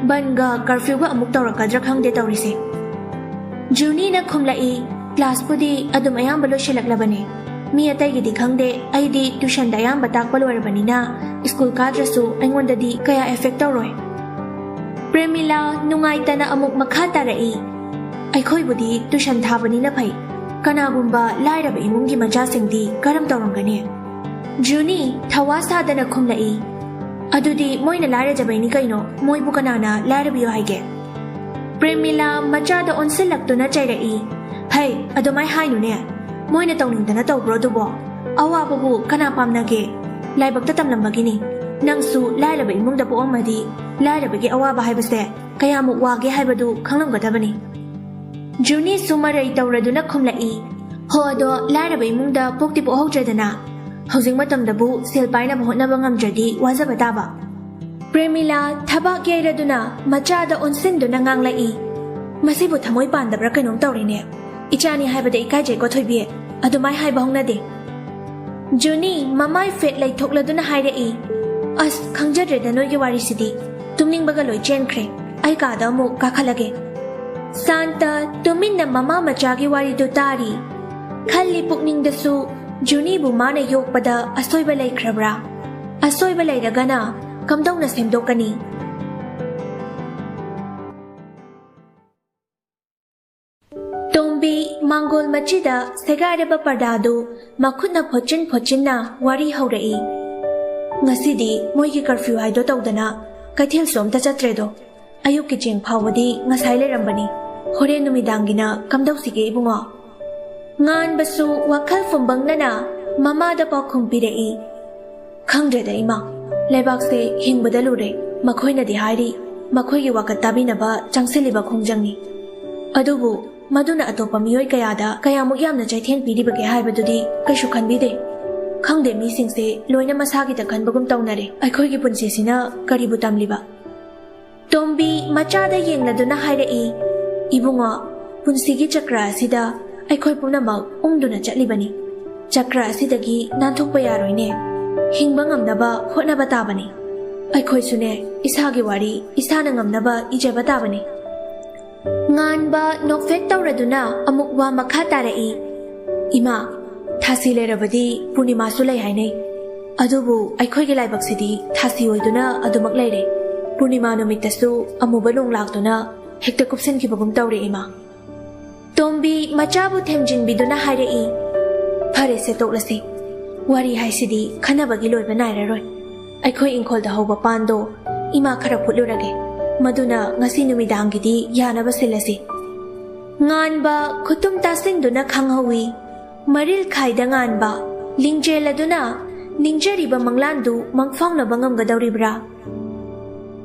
ꯕꯟꯒ ꯀꯔꯐ꯭ꯌꯨꯒ ꯑꯃꯨꯛ ꯇꯧꯔꯛꯀꯗ꯭ꯔꯥ ꯈꯪꯗꯦ ꯇꯧꯔꯤꯁꯦ꯫" ꯖꯨꯅꯤꯅ ꯈꯨꯝꯂꯛꯏ, "ꯀ꯭ꯂꯥꯁꯄꯨꯗꯤ ꯑꯗꯨꯝ ꯑꯌꯥꯝꯕ ꯂꯣꯏꯁꯤꯜꯂꯛꯂꯕꯅꯦ꯫ ꯃꯤ ꯑꯇꯩꯒꯤꯗꯤ ꯈꯪꯗꯦ, ꯑꯩꯗꯤ ꯇ꯭ꯌꯨꯁꯟꯗ ꯑꯌꯥꯝꯕ ꯇꯥꯛꯄ ꯂꯣꯏꯔꯕꯅꯤꯅ ꯁ꯭ꯀꯨꯜ ꯀꯥꯗ꯭ꯔꯁꯨ ꯑꯩꯉꯣꯟꯗꯗꯤ ꯀꯌꯥ ꯑꯦꯐꯦꯛ ꯇꯧꯔꯣꯏ꯫" ꯄ꯭ꯔꯦꯃꯤꯂꯥ ꯅꯨꯡꯉꯥꯏꯇꯅ ꯑꯃꯨꯛ ꯃꯈꯥ ꯇꯥꯔꯛꯏ, "ꯑꯩꯈꯣꯏꯕꯨꯗꯤ ꯇ꯭ꯌꯨꯁꯟ ꯊꯥꯕꯅꯤꯅ ꯐꯩ꯫ ꯀꯅꯥꯒꯨꯝꯕ ꯂꯥꯏꯔꯕ ꯏꯃꯨꯡꯒꯤ ꯃꯆꯥꯁꯤꯡꯗꯤ ꯀꯔꯝ ꯇꯧꯔꯝꯒꯅꯤ?" ꯖꯨꯅꯤ ꯊꯋꯥ ꯁꯥꯗꯅ ꯈꯨꯝꯂꯛꯏ, "ꯑꯗꯨꯗꯤ ꯃꯣꯏꯅ ꯂꯥꯏꯔꯖꯕꯩꯅꯤ ꯀꯩꯅꯣ, ꯃꯣꯏꯕꯨ ꯀꯅꯥꯅ ꯂꯥꯏꯔꯕꯤꯌꯨ ꯍꯥꯏꯒꯦ?" ꯄ꯭ꯔꯦꯃꯤꯂꯥ ꯃꯆꯥꯗ ꯑꯣꯟꯁꯤꯜꯂꯛꯇꯨꯅ ꯆꯩꯔꯛꯏ, "ꯍꯩ, ꯑꯗꯨꯃꯥꯏ ꯍꯥꯏꯅꯨꯅꯦ꯫ ꯃꯣꯏꯅ ꯇꯧꯅꯤꯡꯗꯅ ꯇꯧꯕ꯭ꯔꯣ ꯑꯗꯨꯕꯣ? ꯑꯋꯥꯕꯕꯨ ꯀꯅꯥ ꯄꯥꯝꯅꯒꯦ? ꯂꯥꯏꯕꯛꯇ ꯇꯝꯂꯝꯕꯒꯤꯅꯤ꯫ ꯅꯪꯁꯨ ꯂꯥꯏꯔꯕ ꯏꯃꯨꯡꯗ ꯄꯣꯛꯑꯝꯃꯗꯤ ꯂꯥꯏꯔꯕꯒꯤ ꯑꯋꯥꯕ ꯍꯥꯏꯕꯁꯦ ꯀꯌꯥꯃꯨꯛ ꯋꯥꯒꯦ ꯍꯥꯏꯕꯗꯨ ꯈꯪꯂꯝꯒꯗꯕꯅꯤ꯫" ꯖꯨꯅꯤꯁꯨ ꯃꯔꯩ ꯇꯧꯔꯗꯨꯅ ꯈꯨꯝꯂꯛꯏ, "ꯍꯣ, ꯑꯗꯣ ꯂꯥꯏꯔꯕ ꯏꯃꯨꯡꯗ ꯄꯣꯛꯇꯤ ꯄꯣꯛꯍꯧꯗ꯭ꯔꯦꯗꯅ꯫ ꯍꯧꯖꯤꯛ ꯃꯇꯝꯗꯕꯨ ꯁꯦꯜ ꯄꯥꯏꯅꯕ ꯍꯣꯠꯅꯕ ꯉꯝꯗ꯭ꯔꯗꯤ ꯋꯥꯖꯕ ꯇꯥꯕ꯫" ꯄ꯭ꯔꯦꯃꯤꯂꯥ ꯊꯕꯥꯛ ꯌꯩꯔꯗꯨꯅ ꯃꯆꯥꯗ ꯑꯣꯟꯁꯤꯟꯗꯨꯅ ꯉꯥꯡꯂꯛꯏ, "ꯃꯁꯤꯕꯨ ꯊꯃꯣꯏ ꯄꯥꯟꯗꯕ꯭ꯔꯥ ꯀꯩꯅꯣꯝ ꯇꯧꯔꯦꯅꯦ꯫ ꯏꯆꯥꯅꯤ ꯍꯥꯏꯕꯗ ꯏꯀꯥꯏꯖꯩꯀꯣ ꯊꯣꯏꯕꯤ, ꯑꯗꯨꯃꯥꯏ ꯍꯥꯏꯕ ꯍꯧꯅꯗꯦ꯫" ꯖꯨꯅꯤ ꯃꯃꯥꯏ ꯐꯦꯠ ꯂꯩꯊꯣꯛꯂꯗꯨꯅ ꯍꯥꯏꯔꯛꯏ, "ꯑꯁ, ꯈꯪꯖꯗ꯭ꯔꯦꯗ ꯅꯣꯏꯒꯤ ꯋꯥꯔꯤꯁꯤꯗꯤ꯫ ꯇꯨꯝꯅꯤꯡꯕꯒ ꯂꯣꯏ ꯆꯦꯟꯈ꯭ꯔꯦ꯫ ꯑꯩ ꯀꯥꯗ ꯑꯃꯨꯛ ꯀꯥꯈꯠꯂꯒꯦ꯫" ꯁꯥꯟꯇ ꯇꯨꯃꯤꯟꯅ ꯃꯃꯥ ꯃꯆꯥꯒꯤ ꯋꯥꯔꯤꯗꯨ ꯇꯥꯔꯤ꯫ ꯈꯜꯂꯤ ꯄꯨꯛꯅꯤꯡꯗꯁꯨ, ꯖꯨꯅꯤꯕꯨ ꯃꯥꯅ ꯌꯣꯛꯄꯗ ꯑꯁꯣꯏꯕ ꯂꯩꯈ꯭ꯔꯕ꯭ꯔꯥ? ꯑꯁꯣꯏꯕ ꯂꯩꯔꯒꯅ ꯀꯝꯗꯧꯅ ꯁꯦꯝꯗꯣꯛꯀꯅꯤ? ꯇꯣꯝꯕꯤ ꯃꯥꯡꯒꯣꯜ ꯃꯆꯤꯗ ꯁꯦꯒꯥꯏꯔꯕ ꯄꯔꯗꯥꯗꯨ ꯃꯈꯨꯠꯅ ꯐꯣꯠꯆꯤꯟ ꯐꯣꯠꯆꯤꯟꯅ ꯋꯥꯔꯤ ꯍꯧꯔꯛꯏ꯫ "ꯉꯁꯤꯗꯤ ꯃꯣꯏꯒꯤ ꯀꯔꯐ꯭ꯌꯨ ꯍꯥꯏꯗꯣ ꯇꯧꯗꯅ ꯀꯩꯊꯦꯜꯁꯨ ꯑꯝꯇ ꯆꯠꯇ꯭ꯔꯦꯗꯣ꯫ ꯑꯌꯨꯛꯀꯤ ꯆꯦꯡ ꯐꯥꯎꯕꯗꯤ ꯉꯁꯥꯏ ꯂꯩꯔꯝꯕꯅꯤ꯫ ꯍꯣꯔꯦꯟ ꯅꯨꯃꯤꯗꯥꯡꯒꯤꯅ ꯀꯝꯗꯧꯁꯤꯒꯦ ꯏꯕꯨꯡꯉꯣ?" ꯉꯥꯟꯕꯁꯨ ꯋꯥꯈꯜ ꯐꯨꯝꯕꯪꯅꯅ ꯃꯃꯥꯗ ꯄꯥꯎꯈꯨꯝ ꯄꯤꯔꯛꯏ꯫ ꯈꯪꯗ꯭ꯔꯦꯗ ꯏꯃꯥ, ꯂꯩꯕꯥꯛꯁꯦ ꯍꯤꯡꯕꯗ ꯂꯨꯔꯦ꯫ ꯃꯈꯣꯏꯅꯗꯤ ꯍꯥꯏꯔꯤ, ꯃꯈꯣꯏꯒꯤ ꯋꯥꯀꯠ ꯇꯥꯕꯤꯅꯕ ꯆꯪꯁꯤꯜꯂꯤꯕ ꯈꯣꯡꯖꯪꯅꯤ꯫ ꯑꯗꯨꯕꯨ ꯃꯗꯨꯅ ꯑꯇꯣꯞꯄ ꯃꯤꯑꯣꯏ ꯀꯌꯥꯗ ꯀꯌꯥꯃꯨꯛ ꯌꯥꯝꯅ ꯆꯩꯊꯦꯡ ꯄꯤꯔꯤꯕꯒꯦ ꯍꯥꯏꯕꯗꯨꯗꯤ ꯀꯩꯁꯨ ꯈꯟꯕꯤꯗꯦ꯫ ꯈꯪꯗꯦ, ꯃꯤꯁꯤꯡꯁꯦ ꯂꯣꯏꯅ ꯃꯁꯥꯒꯤꯗ ꯈꯟꯕꯒꯨꯝ ꯇꯧꯅꯔꯦ꯫ ꯑꯩꯈꯣꯏꯒꯤ ꯄꯨꯟꯁꯤꯁꯤꯅ ꯀꯔꯤꯕꯨ ꯇꯝꯂꯤꯕ? ꯇꯣꯝꯕꯤ ꯃꯆꯥꯗ ꯌꯦꯡꯂꯗꯨꯅ ꯍꯥꯏꯔꯛꯏ, "ꯏꯕꯨꯡꯉꯣ, ꯄꯨꯟꯁꯤꯒꯤ ꯆꯀ꯭ꯔ ꯑꯁꯤꯗ ꯑꯩꯈꯣꯏ ꯄꯨꯝꯅꯃꯛ ꯎꯪꯗꯨꯅ ꯆꯠꯂꯤꯕꯅꯤ꯫ ꯆꯀ꯭ꯔ ꯑꯁꯤꯗꯒꯤ ꯅꯥꯟꯊꯣꯛꯄ ꯌꯥꯔꯣꯏꯅꯦ꯫ ꯍꯤꯡꯕ ꯉꯝꯅꯕ ꯍꯣꯠꯅꯕ ꯇꯥꯕꯅꯤ꯫ ꯑꯩꯈꯣꯏꯁꯨꯅꯦ, ꯏꯁꯥꯒꯤ ꯋꯥꯔꯤ ꯏꯁꯥꯅ ꯉꯝꯅꯕ ꯏꯖꯕ ꯇꯥꯕꯅꯤ꯫" ꯉꯥꯟꯕ ꯅꯣꯛꯐꯦꯠ ꯇꯧꯔꯗꯨꯅ ꯑꯃꯨꯛ ꯋꯥ ꯃꯈꯥ ꯇꯥꯔꯛꯏ, "ꯏꯃꯥ, ꯊꯥꯁꯤ ꯂꯩꯔꯕꯗꯤ ꯄꯨꯔꯅꯤꯃꯥꯁꯨ ꯂꯩ ꯍꯥꯏꯅꯩ꯫ ꯑꯗꯨꯕꯨ ꯑꯩꯈꯣꯏꯒꯤ ꯂꯥꯏꯕꯛꯁꯤꯗꯤ ꯊꯥꯁꯤ ꯑꯣꯏꯗꯨꯅ ꯑꯗꯨꯃꯛ ꯂꯩꯔꯦ꯫ ꯄꯨꯔꯅꯤꯃꯥ ꯅꯨꯃꯤꯠꯇꯁꯨ ꯑꯃꯨꯕ ꯅꯣꯡ ꯂꯥꯛꯇꯨꯅ ꯍꯦꯛꯇ ꯀꯨꯞꯁꯤꯟꯈꯤꯕꯒꯨꯝ ꯇꯧꯔꯦ ꯏꯃꯥ꯫" ꯇꯣꯝꯕꯤ ꯃꯆꯥꯕꯨ ꯊꯦꯝꯖꯤꯟꯕꯤꯗꯨꯅ ꯍꯥꯏꯔꯛꯏ, "ꯐꯔꯦꯁꯦ, ꯇꯣꯛꯂꯁꯤ꯫ ꯋꯥꯔꯤ ꯍꯥꯏꯁꯤꯗꯤ ꯈꯟꯅꯕꯒꯤ ꯂꯣꯏꯕ ꯅꯥꯏꯔꯔꯣꯏ꯫ ꯑꯩꯈꯣꯏ ꯏꯪꯈꯣꯜꯗ ꯍꯧꯕ ꯄꯥꯟꯗꯣ ꯏꯃꯥ ꯈꯔ ꯐꯨꯠꯂꯨꯔꯒꯦ꯫ ꯃꯗꯨꯅ ꯉꯁꯤ ꯅꯨꯃꯤꯗꯥꯡꯒꯤꯗꯤ ꯌꯥꯅꯕ ꯁꯤꯜꯂꯁꯤ꯫" ꯉꯥꯟꯕ ꯈꯨꯇꯨꯝ ꯇꯥꯁꯤꯟꯗꯨꯅ ꯈꯪꯍꯧꯏ꯫ ꯃꯔꯤꯜ ꯈꯥꯏꯗ ꯉꯥꯟꯕ ꯂꯤꯡꯖꯦꯜ ꯑꯗꯨꯅ ꯅꯤꯡꯖꯔꯤꯕ ꯃꯪꯂꯥꯟꯗꯨ ꯃꯪꯐꯥꯎꯅꯕ ꯉꯝꯒꯗꯧꯔꯤꯕ꯭ꯔꯥ?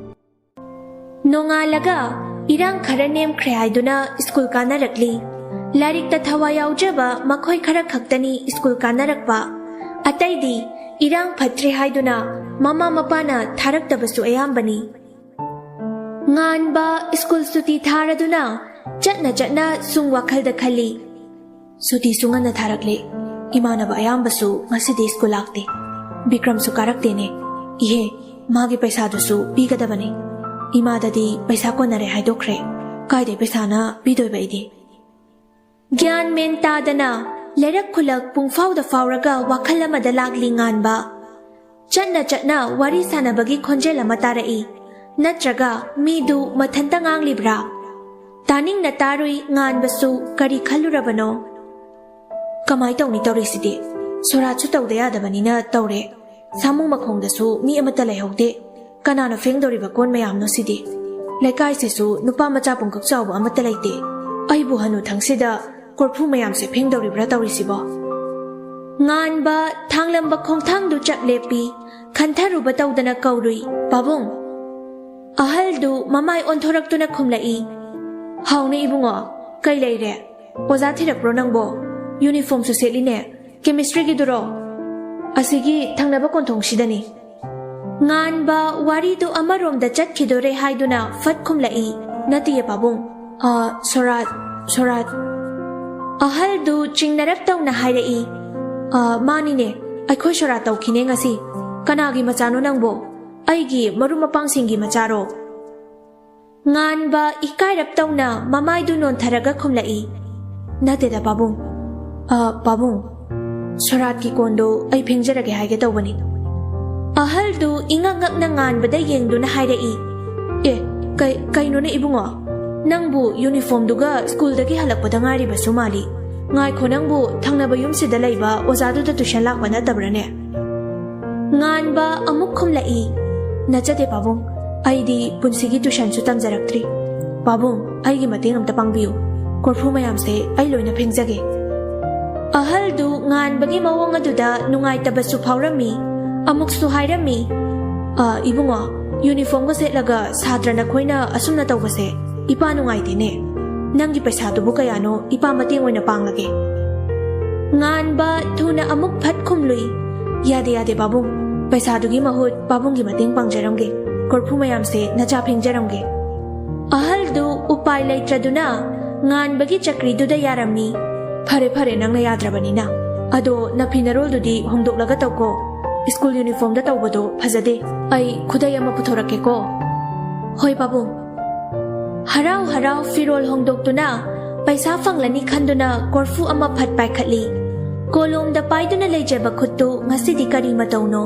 ꯅꯣꯡꯉꯥꯜꯂꯒ ꯏꯔꯥꯡ ꯈꯔ ꯅꯦꯝꯈ꯭ꯔꯦ ꯍꯥꯏꯗꯨꯅ ꯁ꯭ꯀꯨꯜ ꯀꯥꯅꯔꯛꯂꯤ꯫ ꯂꯥꯏꯔꯤꯛꯇ ꯊꯋꯥꯏ ꯌꯥꯎꯖꯕ ꯃꯈꯣꯏ ꯈꯔ ꯈꯛꯇꯅꯤ ꯁ꯭ꯀꯨꯜ ꯀꯥꯅꯔꯛꯄ꯫ ꯑꯇꯩꯗꯤ ꯏꯔꯥꯡ ꯐꯠꯇ꯭ꯔꯦ ꯍꯥꯏꯗꯨꯅ ꯃꯃꯥ ꯃꯄꯥꯅ ꯊꯥꯔꯛꯇꯕꯁꯨ ꯑꯌꯥꯝꯕꯅꯤ꯫ ꯉꯥꯟꯕ ꯁ꯭ꯀꯨꯜ ꯁꯨꯇꯤ ꯊꯥꯔꯗꯨꯅ ꯆꯠꯅ ꯆꯠꯅ ꯁꯨꯝ ꯋꯥꯈꯜꯗ ꯈꯜꯂꯤ꯫ ꯁꯨꯇꯤꯁꯨ ꯉꯟꯅ ꯊꯥꯔꯛꯂꯦ꯫ ꯏꯃꯥꯟꯅꯕ ꯑꯌꯥꯝꯕꯁꯨ ꯉꯁꯤꯗꯤ ꯁ꯭ꯀꯨꯜ ꯂꯥꯛꯇꯦ꯫ ꯕꯤꯀ꯭ꯔꯝꯁꯨ ꯀꯥꯔꯛꯇꯦꯅꯦ꯫ ꯏꯍꯦ, ꯃꯥꯒꯤ ꯄꯩꯁꯥꯗꯨꯁꯨ ꯄꯤꯒꯗꯕꯅꯤ꯫ ꯏꯃꯥꯗꯗꯤ ꯄꯩꯁꯥ ꯀꯣꯟꯅꯔꯦ ꯍꯥꯏꯗꯣꯛꯈ꯭ꯔꯦ꯫ ꯀꯥꯏꯗꯩ ꯄꯩꯁꯥꯅ ꯄꯤꯗꯣꯏꯕ ꯑꯩꯗꯤ? ꯒ꯭ꯌꯥꯟ ꯃꯦꯟ ꯇꯥꯗꯅ ꯂꯩꯔꯛ ꯈꯨꯂꯛ ꯄꯨꯡꯐꯥꯎꯗ ꯐꯥꯎꯔꯒ ꯋꯥꯈꯜ ꯑꯃꯗ ꯂꯥꯛꯂꯤ ꯉꯥꯟꯕ꯫ ꯆꯠꯅ ꯆꯠꯅ ꯋꯥꯔꯤ ꯁꯥꯟꯅꯕꯒꯤ ꯈꯣꯟꯖꯦꯜ ꯑꯃ ꯇꯥꯔꯛꯏ꯫ ꯅꯠꯇ꯭ꯔꯒ ꯃꯤꯗꯨ ꯃꯊꯟꯇ ꯉꯥꯡꯂꯤꯕ꯭ꯔꯥ? ꯇꯥꯅꯤꯡꯅ ꯇꯥꯔꯨꯏ ꯉꯥꯟꯕꯁꯨ ꯀꯔꯤ ꯈꯜꯂꯨꯔꯕꯅꯣ? ꯀꯃꯥꯏ ꯇꯧꯅꯤ ꯇꯧꯔꯤꯁꯤꯗꯤ? ꯁꯣꯔꯥꯠꯁꯨ ꯇꯧꯗ ꯌꯥꯗꯕꯅꯤꯅ ꯇꯧꯔꯦ꯫ ꯁꯥꯃꯨ ꯃꯈꯣꯡꯗꯁꯨ ꯃꯤ ꯑꯃꯠꯇ ꯂꯩꯍꯧꯗꯦ꯫ ꯀꯅꯥꯅ ꯐꯦꯡꯗꯧꯔꯤꯕ ꯀꯣꯟ ꯃꯌꯥꯝꯅꯣ ꯁꯤꯗꯤ? ꯂꯩꯀꯥꯏꯁꯤꯁꯨ ꯅꯨꯄꯥ ꯃꯆꯥ ꯄꯨꯡꯀꯛ ꯆꯥꯎꯕ ꯑꯃꯠꯇ ꯂꯩꯇꯦ꯫ ꯑꯩꯕꯨ ꯍꯅꯨꯊꯪꯁꯤꯗ ꯀꯣꯔꯐꯨ ꯃꯌꯥꯝꯁꯦ ꯐꯦꯡꯗꯧꯔꯤꯕ꯭ꯔꯥ ꯇꯧꯔꯤꯁꯤꯕꯣ? ꯉꯥꯟꯕ ꯊꯥꯡꯂꯝꯕ ꯈꯣꯡꯊꯥꯡꯗꯨ ꯆꯞ ꯂꯦꯞꯄꯤ꯫ ꯈꯟꯊꯔꯨꯕ ꯇꯧꯗꯅ ꯀꯧꯔꯨꯏ, "ꯄꯥꯕꯨꯡ!" ꯑꯍꯜꯗꯨ ꯃꯃꯥꯏ ꯑꯣꯟꯊꯣꯔꯛꯇꯨꯅ ꯈꯨꯝꯂꯛꯏ, "ꯍꯥꯎꯅꯦ ꯏꯕꯨꯡꯉꯣ, ꯀꯩ ꯂꯩꯔꯦ? ꯑꯣꯖꯥ ꯊꯤꯔꯛꯄ꯭ꯔꯣ ꯅꯪꯕꯣ? ꯌꯨꯅꯤꯐꯣꯔꯝꯁꯨ ꯁꯦꯠꯂꯤꯅꯦ꯫ ꯀꯦꯃꯤꯁꯇ꯭ꯔꯤꯒꯤꯗꯨꯔꯣ? ꯑꯁꯤꯒꯤ ꯊꯪꯅꯕ ꯀꯣꯟꯊꯣꯡꯁꯤꯗꯅꯤ꯫" ꯉꯥꯟꯕ ꯋꯥꯔꯤꯗꯨ ꯑꯃꯔꯣꯝꯗ ꯆꯠꯈꯤꯗꯣꯔꯦ ꯍꯥꯏꯗꯨꯅ ꯐꯠ ꯈꯨꯝꯂꯛꯏ, "ꯅꯠꯇꯤꯌꯦ ꯄꯥꯕꯨꯡ꯫ ꯑ, ꯁꯣꯔꯥꯠ, ꯁꯣꯔꯥꯠ꯫" ꯑꯍꯜꯗꯨ ꯆꯤꯡꯅꯔꯞ ꯇꯧꯅ ꯍꯥꯏꯔꯛꯏ, "ꯑ, ꯃꯥꯅꯤꯅꯦ, ꯑꯩꯈꯣꯏ ꯁꯣꯔꯥꯠ ꯇꯧꯈꯤꯅꯦ ꯉꯁꯤ꯫ ꯀꯅꯥꯒꯤ ꯃꯆꯥꯅꯣ ꯅꯪꯕꯣ? ꯑꯩꯒꯤ ꯃꯔꯨꯞ ꯃꯄꯥꯡꯁꯤꯡꯒꯤ ꯃꯆꯥꯔꯣ?" ꯉꯥꯟꯕ ꯏꯀꯥꯏꯔꯞ ꯇꯧꯅ ꯃꯃꯥꯏꯗꯨ ꯅꯣꯟꯊꯔꯒ ꯈꯨꯝꯂꯛꯏ, "ꯅꯠꯇꯦꯗ ꯄꯥꯕꯨꯡ꯫ ꯑ, ꯄꯥꯕꯨꯡ, ꯁꯣꯔꯥꯠꯀꯤ ꯀꯣꯟꯗꯣ ꯑꯩ ꯐꯦꯡꯖꯔꯒꯦ ꯍꯥꯏꯒꯦ ꯇꯧꯕꯅꯤ꯫" ꯑꯍꯜꯗꯨ ꯏꯉꯛ ꯉꯛꯅ ꯉꯥꯟꯕꯗ ꯌꯦꯡꯗꯨꯅ ꯍꯥꯏꯔꯛꯏ, "ꯑꯦ, ꯀꯩ-, ꯀꯩꯅꯣꯅꯦ ꯏꯕꯨꯡꯉꯣ? ꯅꯪꯕꯨ ꯌꯨꯅꯤꯐꯣꯔꯝꯗꯨꯒ ꯁ꯭ꯀꯨꯜꯗꯒꯤ ꯍꯜꯂꯛꯄꯗ ꯉꯥꯏꯔꯤꯕꯁꯨ ꯃꯥꯜꯂꯤ꯫ ꯉꯥꯏꯈꯣ, ꯅꯪꯕꯨ ꯊꯪꯅꯕ ꯌꯨꯝꯁꯤꯗ ꯂꯩꯕ ꯑꯣꯖꯥꯗꯨꯗ ꯇꯨꯏꯁꯟ ꯂꯥꯛꯄ ꯅꯠꯇꯕ꯭ꯔꯥꯅꯦ?" ꯉꯥꯟꯕ ꯑꯃꯨꯛ ꯈꯨꯝꯂꯛꯏ, "ꯅꯠꯆꯗꯦ ꯄꯥꯕꯨꯡ, ꯑꯩꯗꯤ ꯄꯨꯟꯁꯤꯒꯤ ꯇꯨꯏꯁꯟꯁꯨ ꯇꯝꯖꯔꯛꯇ꯭ꯔꯤ꯫ ꯄꯥꯕꯨꯡ, ꯑꯩꯒꯤ ꯃꯇꯦꯡ ꯑꯝꯇ ꯄꯥꯡꯕꯤꯌꯨ꯫ ꯀꯣꯔꯐꯨ ꯃꯌꯥꯝꯁꯦ ꯑꯩ ꯂꯣꯏꯅ ꯐꯦꯡꯖꯒꯦ꯫" ꯑꯍꯜꯗꯨ ꯉꯥꯟꯕꯒꯤ ꯃꯑꯣꯡ ꯑꯗꯨꯗ ꯅꯨꯡꯉꯥꯏꯇꯕꯁꯨ ꯐꯥꯎꯔꯝꯃꯤ꯫ ꯑꯃꯨꯛꯁꯨ ꯍꯥꯏꯔꯝꯃꯤ, "ꯑ, ꯏꯕꯨꯡꯉꯣ, ꯌꯨꯅꯤꯐꯣꯔꯝꯒ ꯁꯦꯠꯂꯒ ꯁꯥꯇ꯭ꯔ ꯅꯈꯣꯏꯅ ꯑꯁꯨꯝꯅ ꯇꯧꯕꯁꯦ ꯏꯄꯥ ꯅꯨꯡꯉꯥꯏꯇꯦꯅꯦ꯫ ꯅꯪꯒꯤ ꯄꯩꯁꯥꯗꯨꯕꯨ ꯀꯌꯥꯅꯣ ꯏꯄꯥ ꯃꯇꯦꯡ ꯑꯣꯏꯅ ꯄꯥꯡꯂꯒꯦ꯫" ꯉꯥꯟꯕ ꯊꯨꯅ ꯑꯃꯨꯛ ꯐꯠ ꯈꯨꯝꯂꯨꯏ, "ꯌꯥꯗꯦ, ꯌꯥꯗꯦ ꯄꯥꯕꯨꯡ, ꯄꯩꯁꯥꯗꯨꯒꯤ ꯃꯍꯨꯠ ꯄꯥꯕꯨꯡꯒꯤ ꯃꯇꯦꯡ ꯄꯥꯡꯖꯔꯝꯒꯦ, ꯀꯣꯔꯐꯨ ꯃꯌꯥꯝꯁꯦ ꯅꯆꯥ ꯐꯦꯡꯖꯔꯝꯒꯦ꯫" ꯑꯍꯜꯗꯨ ꯎꯄꯥꯏ ꯂꯩꯇ꯭ꯔꯗꯨꯅ ꯉꯥꯟꯕꯒꯤ ꯆꯀ꯭ꯔꯤꯗꯨꯗ ꯌꯥꯔꯝꯃꯤ꯫ "ꯐꯔꯦ, ꯐꯔꯦ, ꯅꯪꯅ ꯌꯥꯗ꯭ꯔꯕꯅꯤꯅ꯫ ꯑꯗꯣ ꯅꯐꯤ ꯅꯔꯣꯜꯗꯨꯗꯤ ꯍꯣꯡꯗꯣꯛꯂꯒ ꯇꯧꯀꯣ꯫ ꯁ꯭ꯀꯨꯜ ꯌꯨꯅꯤꯐꯣꯔꯝꯗ ꯇꯧꯕꯗꯣ ꯐꯖꯗꯦ꯫ ꯑꯩ ꯈꯨꯗꯩ ꯑꯃ ꯄꯨꯊꯣꯔꯛꯀꯦꯀꯣ꯫" "ꯍꯣꯏ ꯄꯥꯕꯨꯡ꯫" ꯍꯔꯥꯎ ꯍꯔꯥꯎ ꯐꯤꯔꯣꯜ ꯍꯣꯡꯗꯣꯛꯇꯨꯅ ꯄꯩꯁꯥ ꯐꯪꯂꯅꯤ ꯈꯟꯗꯨꯅ ꯀꯣꯔꯐꯨ ꯑꯃ ꯐꯠ ꯄꯥꯏꯈꯠꯂꯤ꯫ ꯀꯣꯂꯣꯝꯗ ꯄꯥꯏꯗꯨꯅ ꯂꯩꯖꯕ ꯈꯨꯠꯇꯨ ꯉꯁꯤꯗꯤ ꯀꯔꯤ ꯃꯇꯧꯅꯣ?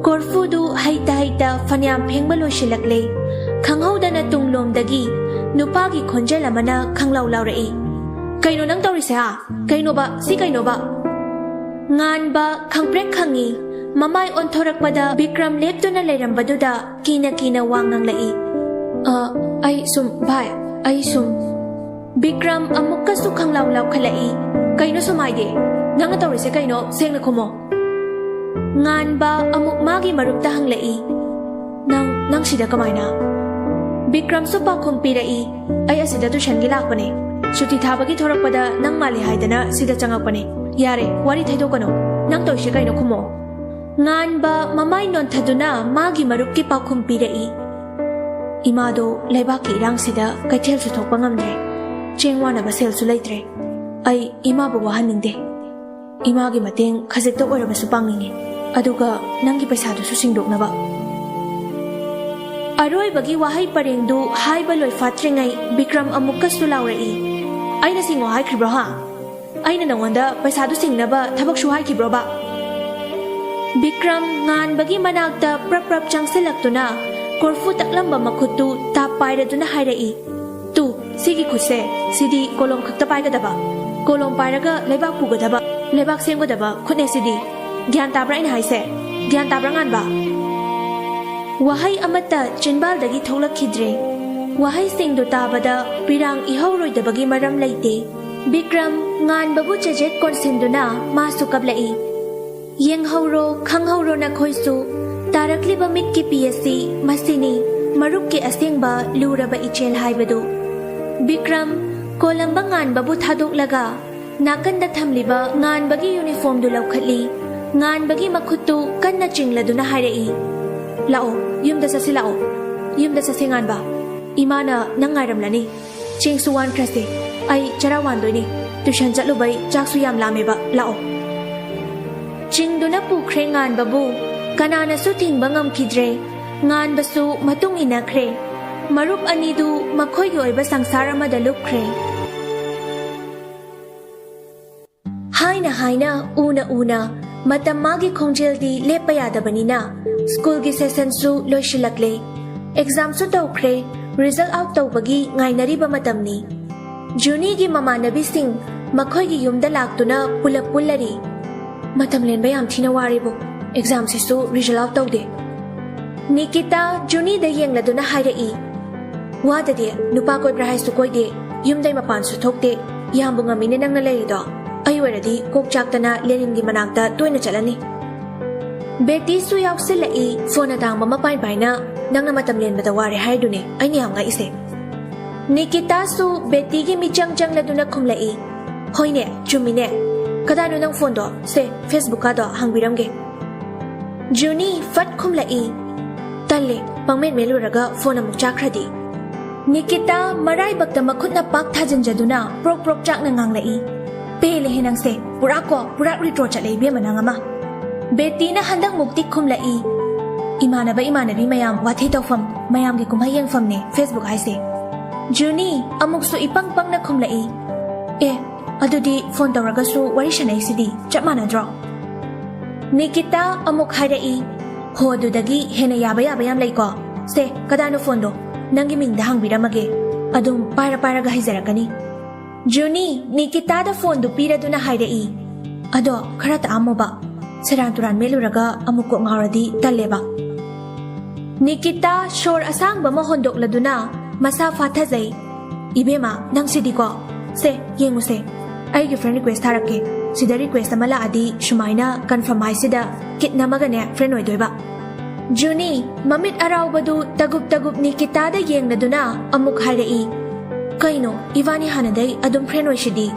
ꯀꯣꯔꯐꯨꯗꯨ ꯍꯩꯇ ꯍꯩꯇ ꯐꯅꯌꯥꯝ ꯐꯦꯡꯕ ꯂꯣꯏꯁꯤꯜꯂꯛꯂꯦ꯫ ꯈꯪꯍꯧꯗꯅ ꯇꯨꯡꯂꯣꯝꯗꯒꯤ ꯅꯨꯄꯥꯒꯤ ꯈꯣꯟꯖꯦꯜ ꯑꯃꯅ ꯈꯪꯂꯥꯎ ꯂꯥꯎꯔꯛꯏ, "ꯀꯩꯅꯣ ꯅꯪ ꯇꯧꯔꯤꯁꯦ, ꯍꯥ? ꯀꯩꯅꯣꯕ? ꯁꯤ ꯀꯩꯅꯣꯕ?" ꯉꯥꯟꯕ ꯈꯪꯄ꯭ꯔꯦꯛ ꯈꯪꯉꯤ꯫ ꯃꯃꯥꯏ ꯑꯣꯟꯊꯣꯔꯛꯄꯗ ꯕꯤꯀ꯭ꯔꯝ ꯂꯦꯞꯇꯨꯅ ꯂꯩꯔꯝꯕꯗꯨꯗ ꯀꯤꯅ ꯀꯤꯅ ꯋꯥ ꯉꯥꯡꯂꯛꯏ, "ꯑ, ꯑꯩ ꯁꯨꯝ, ꯚꯥꯏ, ꯑꯩ ꯁꯨꯝ꯫" ꯕꯤꯀ꯭ꯔꯝ ꯑꯃꯨꯛꯀꯁꯨ ꯈꯪꯂꯥꯎ ꯂꯥꯎꯈꯠꯂꯛꯏ, "ꯀꯩꯅꯣ ꯁꯨꯝ ꯍꯥꯏꯗꯤ? ꯅꯪꯅ ꯇꯧꯔꯤꯁꯦ ꯀꯩꯅꯣ? ꯁꯦꯡꯅ ꯈꯨꯝꯃꯣ꯫ ꯉꯥꯟꯕ ꯑꯃꯨꯛ ꯃꯥꯒꯤ ꯃꯔꯨꯞꯇ ꯍꯪꯂꯛꯏ, "ꯅꯪ, ꯅꯪ ꯁꯤꯗ ꯀꯃꯥꯏꯅ?" ꯕꯤꯀ꯭ꯔꯝꯁꯨ ꯄꯥꯎꯈꯨꯝ ꯄꯤꯔꯛꯏ, "ꯑꯩ ꯑꯁꯤꯗ ꯇꯨꯏꯁꯟꯒꯤ ꯂꯥꯛꯄꯅꯦ꯫ ꯁꯨꯇꯤ ꯊꯥꯕꯒꯤ ꯊꯣꯔꯛꯄꯗ ꯅꯪ ꯃꯥꯜꯂꯤ ꯍꯥꯏꯗꯅ ꯁꯤꯗ ꯆꯪꯉꯛꯄꯅꯦ꯫ ꯌꯥꯔꯦ, ꯋꯥꯔꯤ ꯊꯩꯗꯣꯛꯀꯅꯨ꯫ ꯅꯪ ꯇꯧꯔꯤꯁꯦ ꯀꯩꯅꯣ? ꯈꯨꯝꯃꯣ꯫" ꯉꯥꯟꯕ ꯃꯃꯥꯏ ꯅꯣꯟꯊꯗꯨꯅ ꯃꯥꯒꯤ ꯃꯔꯨꯞꯀꯤ ꯄꯥꯎꯈꯨꯝ ꯄꯤꯔꯛꯏ, "ꯏꯃꯥꯗꯣ ꯂꯩꯕꯥꯛꯀꯤ ꯏꯔꯥꯡꯁꯤꯗ ꯀꯩꯊꯦꯜꯁꯨ ꯊꯣꯛꯄ ꯉꯝꯗ꯭ꯔꯦ꯫ ꯆꯦꯡ ꯋꯥꯅꯕ ꯁꯦꯜꯁꯨ ꯂꯩꯇ꯭ꯔꯦ꯫ ꯑꯩ ꯏꯃꯥꯕꯨ ꯋꯥꯍꯟꯅꯤꯡꯗꯦ꯫ ꯏꯃꯥꯒꯤ ꯃꯇꯦꯡ ꯈꯖꯤꯛꯇ ꯑꯣꯏꯔꯕꯁꯨ ꯄꯥꯡꯅꯤꯡꯉꯤ꯫ ꯑꯗꯨꯒ ꯅꯪꯒꯤ ꯄꯩꯁꯥꯗꯨꯁꯨ ꯁꯤꯡꯗꯣꯛꯅꯕ꯫" ꯑꯔꯣꯏꯕꯒꯤ ꯋꯥꯍꯩ ꯄꯔꯦꯡꯗꯨ ꯍꯥꯏꯕ ꯂꯣꯏꯐꯥꯠꯇ꯭ꯔꯤꯉꯩ ꯕꯤꯀ꯭ꯔꯝ ꯑꯃꯨꯛꯀꯁꯨ ꯂꯥꯎꯔꯛꯏ, "ꯑꯩꯅ ꯁꯤꯡꯉꯣ ꯍꯥꯏꯈ꯭ꯔꯤꯕ꯭ꯔꯣ, ꯍꯥ? ꯑꯩꯅ ꯅꯉꯣꯟꯗ ꯄꯩꯁꯥꯗꯨ ꯁꯤꯡꯅꯕ ꯊꯕꯛ ꯁꯨ ꯍꯥꯏꯈꯤꯕ꯭ꯔꯣꯕ?" ꯕꯤꯀ꯭ꯔꯝ ꯉꯥꯟꯕꯒꯤ ꯃꯅꯥꯛꯇ ꯄ꯭ꯔꯞ ꯄ꯭ꯔꯞ ꯆꯪꯁꯤꯜꯂꯛꯇꯨꯅ ꯀꯣꯔꯐꯨ ꯇꯛꯂꯝꯕ ꯃꯈꯨꯠꯇꯨ ꯇꯥꯞ ꯄꯥꯏꯔꯗꯨꯅ ꯍꯥꯏꯔꯛꯏ, "ꯇꯨ, ꯁꯤꯒꯤ ꯈꯨꯠꯁꯦ, ꯁꯤꯗꯤ ꯀꯣꯂꯣꯝ ꯈꯛꯇ ꯄꯥꯏꯒꯗꯕ, ꯀꯣꯂꯣꯝ ꯄꯥꯏꯔꯒ ꯂꯩꯕꯥꯛ ꯄꯨꯒꯗꯕ, ꯂꯩꯕꯥꯛ ꯁꯦꯝꯒꯗꯕ ꯈꯨꯠꯅꯦ ꯁꯤꯗꯤ꯫ ꯒ꯭ꯌꯥꯟ ꯇꯥꯕ꯭ꯔꯥ ꯑꯩꯅ ꯍꯥꯏꯁꯦ? ꯒ꯭ꯌꯥꯟ ꯇꯥꯕ꯭ꯔꯥ, ꯉꯥꯟꯕ?" ꯋꯥꯍꯩ ꯑꯃꯠꯇ ꯆꯤꯟꯕꯥꯜꯗꯒꯤ ꯊꯣꯛꯂꯛꯈꯤꯗ꯭ꯔꯦ꯫ ꯋꯥꯍꯩꯁꯤꯡꯗꯨ ꯇꯥꯕꯗ ꯄꯤꯔꯥꯡ ꯏꯍꯧꯔꯣꯏꯗꯕꯒꯤ ꯃꯔꯝ ꯂꯩꯇꯦ꯫ ꯕꯤꯀ꯭ꯔꯝ ꯉꯥꯟꯕꯕꯨ ꯆꯦꯖꯦꯠ ꯀꯣꯟꯁꯤꯟꯗꯨꯅ ꯃꯥꯁꯨ ꯀꯞꯂꯛꯏ꯫ ꯌꯦꯡꯍꯧꯔꯣ, ꯈꯪꯍꯧꯔꯣ ꯅꯈꯣꯏꯁꯨ, ꯇꯥꯔꯛꯂꯤꯕ ꯃꯤꯠꯀꯤ ꯄꯤ ꯑꯁꯤ ꯃꯁꯤꯅꯤ, ꯃꯔꯨꯞꯀꯤ ꯑꯁꯦꯡꯕ ꯂꯨꯔꯕ ꯏꯆꯦꯜ ꯍꯥꯏꯕꯗꯨ꯫ ꯕꯤꯀ꯭ꯔꯝ ꯀꯣꯂꯝꯕ ꯉꯥꯟꯕꯕꯨ ꯊꯥꯗꯣꯛꯂꯒ ꯅꯥꯀꯟꯗ ꯊꯝꯂꯤꯕ ꯉꯥꯟꯕꯒꯤ ꯌꯨꯅꯤꯐꯣꯔꯝꯗꯨ ꯂꯧꯈꯠꯂꯤ꯫ ꯉꯥꯟꯕꯒꯤ ꯃꯈꯨꯠꯇꯨ ꯀꯟꯅ ꯆꯤꯡꯂꯗꯨꯅ ꯍꯥꯏꯔꯛꯏ, "ꯂꯥꯛꯑꯣ, ꯌꯨꯝꯗ ꯆꯠꯁꯤ ꯂꯥꯛꯑꯣ꯫ ꯌꯨꯝꯗ ꯆꯠꯁꯤ ꯉꯥꯟꯕ꯫ ꯏꯃꯥꯅ ꯅꯪ ꯉꯥꯏꯔꯝꯂꯅꯤ꯫ ꯆꯦꯡꯁꯨ ꯋꯥꯟꯈ꯭ꯔꯁꯦ꯫ ꯑꯩ ꯆꯔꯥ ꯋꯥꯟꯗꯣꯏꯅꯤ꯫ ꯇ꯭ꯌꯨꯁꯟ ꯆꯠꯂꯨꯕꯩ ꯆꯥꯛꯁꯨ ꯌꯥꯝ ꯂꯥꯝꯃꯦꯕ꯫ ꯂꯥꯛꯑꯣ꯫" ꯆꯤꯡꯗꯨꯅ ꯄꯨꯈ꯭ꯔꯦ ꯉꯥꯟꯕꯕꯨ꯫ ꯀꯅꯥꯅꯁꯨ ꯊꯤꯡꯕ ꯉꯝꯈꯤꯗ꯭ꯔꯦ꯫ ꯉꯥꯟꯕꯁꯨ ꯃꯇꯨꯡ ꯏꯟꯅꯈ꯭ꯔꯦ꯫ ꯃꯔꯨꯞ ꯑꯅꯤꯗꯨ ꯃꯈꯣꯏꯒꯤ ꯑꯣꯏꯕ ꯁꯪꯁꯥꯔ ꯑꯃꯗ ꯂꯨꯞꯈ꯭ꯔꯦ꯫ ꯍꯥꯏꯅ ꯍꯥꯏꯅ, ꯎꯅ ꯎꯅ, ꯃꯇꯝ ꯃꯥꯒꯤ ꯈꯣꯡꯖꯦꯜꯗꯤ ꯂꯦꯞꯄ ꯌꯥꯗꯕꯅꯤꯅ, ꯁ꯭ꯀꯨꯜꯒꯤ ꯁꯦꯁꯟꯁꯨ ꯂꯣꯏꯁꯤꯜꯂꯛꯂꯦ꯫ ꯑꯦꯛꯖꯥꯝꯁꯨ ꯇꯧꯈ꯭ꯔꯦ, ꯔꯤꯖꯜ ꯑꯥꯎꯠ ꯇꯧꯕꯒꯤ ꯉꯥꯏꯅꯔꯤꯕ ꯃꯇꯝꯅꯤ꯫ ꯖꯨꯅꯤꯒꯤ ꯃꯃꯥꯟꯅꯕꯤꯁꯤꯡ ꯃꯈꯣꯏꯒꯤ ꯌꯨꯝꯗ ꯂꯥꯛꯇꯨꯅ ꯄꯨꯂꯞ ꯄꯨꯜꯂꯔꯤ꯫ ꯃꯇꯝ ꯂꯦꯟꯕ ꯌꯥꯝ ꯊꯤꯅ ꯋꯥꯔꯦꯕꯨ, ꯑꯦꯛꯖꯥꯝꯁꯤꯁꯨ ꯔꯤꯖꯜ ꯑꯥꯎꯠ ꯇꯧꯗꯦ꯫ ꯅꯤꯀꯤꯇꯥ ꯖꯨꯅꯤꯗ ꯌꯦꯡꯂꯗꯨꯅ ꯍꯥꯏꯔꯛꯏ, "ꯋꯥꯗꯗꯤ, ꯅꯨꯄꯥ ꯀꯣꯏꯕ꯭ꯔꯥ ꯍꯥꯏꯁꯨ ꯀꯣꯏꯗꯦ, ꯌꯨꯝꯗꯩ ꯃꯄꯥꯟꯁꯨ ꯊꯣꯛꯇꯦ, ꯌꯥꯝꯕꯨ ꯉꯝꯃꯤꯅꯦ ꯅꯪꯅ ꯂꯩꯔꯤꯗꯣ꯫ ꯑꯩ ꯑꯣꯏꯔꯗꯤ ꯀꯣꯛ ꯆꯥꯛꯇꯅ ꯂꯦꯅꯤꯟꯒꯤ ꯃꯅꯥꯛꯇ ꯇꯣꯏꯅ ꯆꯠꯂꯅꯤ꯫ ꯕꯦꯇꯤꯁꯨ ꯌꯥꯎꯁꯤꯜꯂꯛꯏ, ꯐꯣꯟ ꯑꯇꯥꯡꯕ ꯑꯃ ꯄꯥꯏ ꯄꯥꯏꯅ꯫ "ꯅꯪꯅ ꯃꯇꯝ ꯂꯦꯟꯕꯗ ꯋꯥꯔꯦ ꯍꯥꯏꯗꯨꯅꯦ ꯑꯩꯅ ꯌꯥꯝ ꯉꯛꯏꯁꯦ"꯫ ꯅꯤꯀꯤꯇꯥꯁꯨ ꯕꯦꯇꯤꯒꯤ ꯃꯤꯆꯪ ꯆꯪꯂꯗꯨꯅ ꯈꯨꯝꯂꯛꯏ, "ꯍꯣꯏꯅꯦ, ꯆꯨꯝꯃꯤꯅꯦ꯫ ꯀꯗꯥꯏꯅꯣ ꯅꯪ ꯐꯣꯟꯗꯣ? ꯁꯦ, Facebook ꯀꯥꯗꯣ ꯍꯥꯡꯕꯤꯔꯝꯒꯦ"꯫ ꯖꯨꯅꯤ ꯐꯠ ꯈꯨꯝꯂꯛꯏ, "ꯇꯜꯂꯦ, ꯄꯪꯃꯦꯠ ꯃꯦꯠꯂꯨꯔꯒ ꯐꯣꯟ ꯑꯃꯨꯛ ꯆꯥꯛꯈ꯭ꯔꯗꯤ"꯫ ꯅꯤꯀꯤꯇꯥ ꯃꯔꯥꯏꯕꯛꯇ ꯃꯈꯨꯠꯅ ꯄꯥꯛ ꯊꯥꯖꯤꯟꯖꯗꯨꯅ ꯄ꯭ꯔꯣꯛ ꯄ꯭ꯔꯣꯛ ꯆꯥꯛꯅ ꯉꯥꯡꯂꯛꯏ, "ꯄꯦꯜꯂꯦꯍꯦ ꯅꯪꯁꯦ, ꯄꯨꯔꯥ ꯀꯣ, ꯄꯨꯔꯥ ꯔꯤꯇ꯭ꯔꯣ ꯆꯠꯂꯦ ꯏꯕꯦꯝꯃ ꯅꯪ ꯑꯃ"꯫ ꯕꯦꯇꯤꯅ ꯍꯟꯗꯛ ꯃꯨꯛꯇꯤ ꯈꯨꯝꯂꯛꯏ, "ꯏꯃꯥꯟꯅꯕ ꯏꯃꯥꯟꯅꯕꯤ ꯃꯌꯥꯝ ꯋꯥꯊꯤ ꯇꯧꯐꯝ, ꯃꯌꯥꯝꯒꯤ ꯀꯨꯝꯍꯩ ꯌꯦꯡꯐꯝꯅꯦ Facebook ꯍꯥꯏꯁꯦ"꯫ ꯖꯨꯅꯤ ꯑꯃꯨꯛꯁꯨ ꯏꯄꯪ ꯄꯪꯅ ꯈꯨꯝꯂꯛꯏ, "ꯑꯦ, ꯑꯗꯨꯗꯤ ꯐꯣꯟ ꯇꯧꯔꯒꯁꯨ ꯋꯥꯔꯤ ꯁꯥꯟꯅꯩꯁꯤꯗꯤ, ꯆꯞ ꯃꯥꯟꯅꯗ꯭ꯔꯣ?" ꯅꯤꯀꯤꯇꯥ ꯑꯃꯨꯛ ꯍꯥꯏꯔꯛꯏ, "ꯍꯣ, ꯑꯗꯨꯗꯒꯤ ꯍꯦꯟꯅ ꯌꯥꯕ ꯌꯥꯕ ꯌꯥꯝ ꯂꯩꯀꯣ꯫ ꯁꯦ, ꯀꯗꯥꯏꯅꯣ ꯐꯣꯟꯗꯣ? ꯅꯪꯒꯤ ꯃꯤꯡꯗ ꯍꯥꯡꯕꯤꯔꯝꯃꯒꯦ꯫ ꯑꯗꯨꯝ ꯄꯥꯏꯔ ꯄꯥꯏꯔꯒ ꯍꯩꯖꯔꯛꯀꯅꯤ"꯫ ꯖꯨꯅꯤ ꯅꯤꯀꯤꯇꯥꯗ ꯐꯣꯟꯗꯨ ꯄꯤꯔꯗꯨꯅ ꯍꯥꯏꯔꯛꯏ, "ꯑꯗꯣ ꯈꯔ ꯇꯥꯛꯑꯝꯃꯣꯕ꯫ ꯁꯦꯔꯥꯟ ꯇꯨꯔꯥꯟ ꯃꯦꯠꯂꯨꯔꯒ ꯑꯃꯨꯛ ꯀꯣꯛ ꯉꯥꯎꯔꯗꯤ ꯇꯜꯂꯦꯕ"꯫ ꯅꯤꯀꯤꯇꯥ ꯁꯣꯔ ꯑꯁꯥꯡꯕ ꯑꯃ ꯍꯣꯟꯗꯣꯛꯂꯗꯨꯅ ꯃꯁꯥ ꯐꯥꯊꯖꯩ, "ꯏꯕꯦꯝꯃ, ꯅꯪꯁꯤꯗꯤꯀꯣ꯫ ꯁꯦ, ꯌꯦꯡꯉꯨꯁꯦ꯫ ꯑꯩꯒꯤ friend request ꯊꯥꯔꯛꯀꯦ꯫ ꯁꯤꯗ request ꯑꯃ ꯂꯥꯛꯑꯗꯤ ꯁꯨꯃꯥꯏꯅ confirm ꯍꯥꯏꯁꯤꯗ ꯀꯤꯠ ꯅꯝꯃꯒꯅꯦ friend ꯑꯣꯏꯗꯣꯏꯕ"꯫ ꯖꯨꯅꯤ ꯃꯃꯤꯠ ꯑꯔꯥꯎꯕꯗꯨ ꯇꯒꯨꯞ ꯇꯒꯨꯞ ꯅꯤꯀꯤꯇꯥꯗ ꯌꯦꯡꯂꯗꯨꯅ ꯑꯃꯨꯛ ꯍꯥꯏꯔꯛꯏ, "ꯀꯩꯅꯣ, ꯏꯕꯥꯅꯤ ꯍꯥꯟꯅꯗꯩ ꯑꯗꯨꯝ friend ꯑꯣꯏꯁꯤꯗꯤ"꯫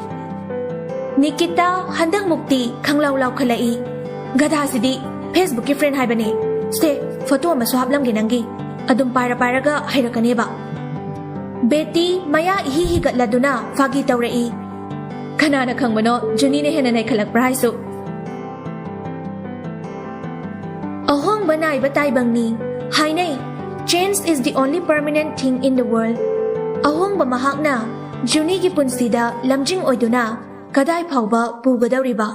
ꯅꯤꯀꯤꯇꯥ ꯍꯟꯗꯛ ꯃꯨꯛꯇꯤ ꯈꯪꯂꯥꯎ ꯂꯥꯎꯈꯠꯂꯛꯏ, "ꯒꯙꯥꯁꯤꯗꯤ, Facebook ꯀꯤ friend ꯍꯥꯏꯕꯅꯦ꯫ ꯁꯦ, photo ꯑꯃꯁꯨ ꯍꯥꯞꯂꯝꯒꯦ ꯅꯪꯒꯤ꯫ ꯑꯗꯨꯝ ꯄꯥꯏꯔ ꯄꯥꯏꯔꯒ ꯍꯩꯔꯛꯀꯅꯦꯕ"꯫ ꯕꯦꯇꯤ ꯃꯌꯥ ꯏꯍꯤ ꯍꯤꯒꯠꯂꯗꯨꯅ ꯐꯥꯒꯤ ꯇꯧꯔꯛꯏ, "ꯀꯅꯥꯅ ꯈꯪꯕꯅꯣ, ꯖꯨꯅꯤꯅ ꯍꯦꯟꯅ ꯅꯩꯈꯠꯂꯛꯄ꯭ꯔꯥ ꯍꯥꯏꯁꯨ"꯫ ꯑꯍꯣꯡꯕ ꯅꯥꯏꯕ ꯇꯥꯏꯕꯪꯅꯤ꯫ ꯍꯥꯏꯅꯩ, "Change is the only permanent thing in the world"꯫ ꯑꯍꯣꯡꯕ ꯃꯍꯥꯛꯅ ꯖꯨꯅꯤꯒꯤ ꯄꯨꯟꯁꯤꯗ ꯂꯝꯖꯤꯡ ꯑꯣꯏꯗꯨꯅ ꯀꯗꯥꯏ ꯐꯥꯎꯕ ꯄꯨꯒꯗꯧꯔꯤꯕ?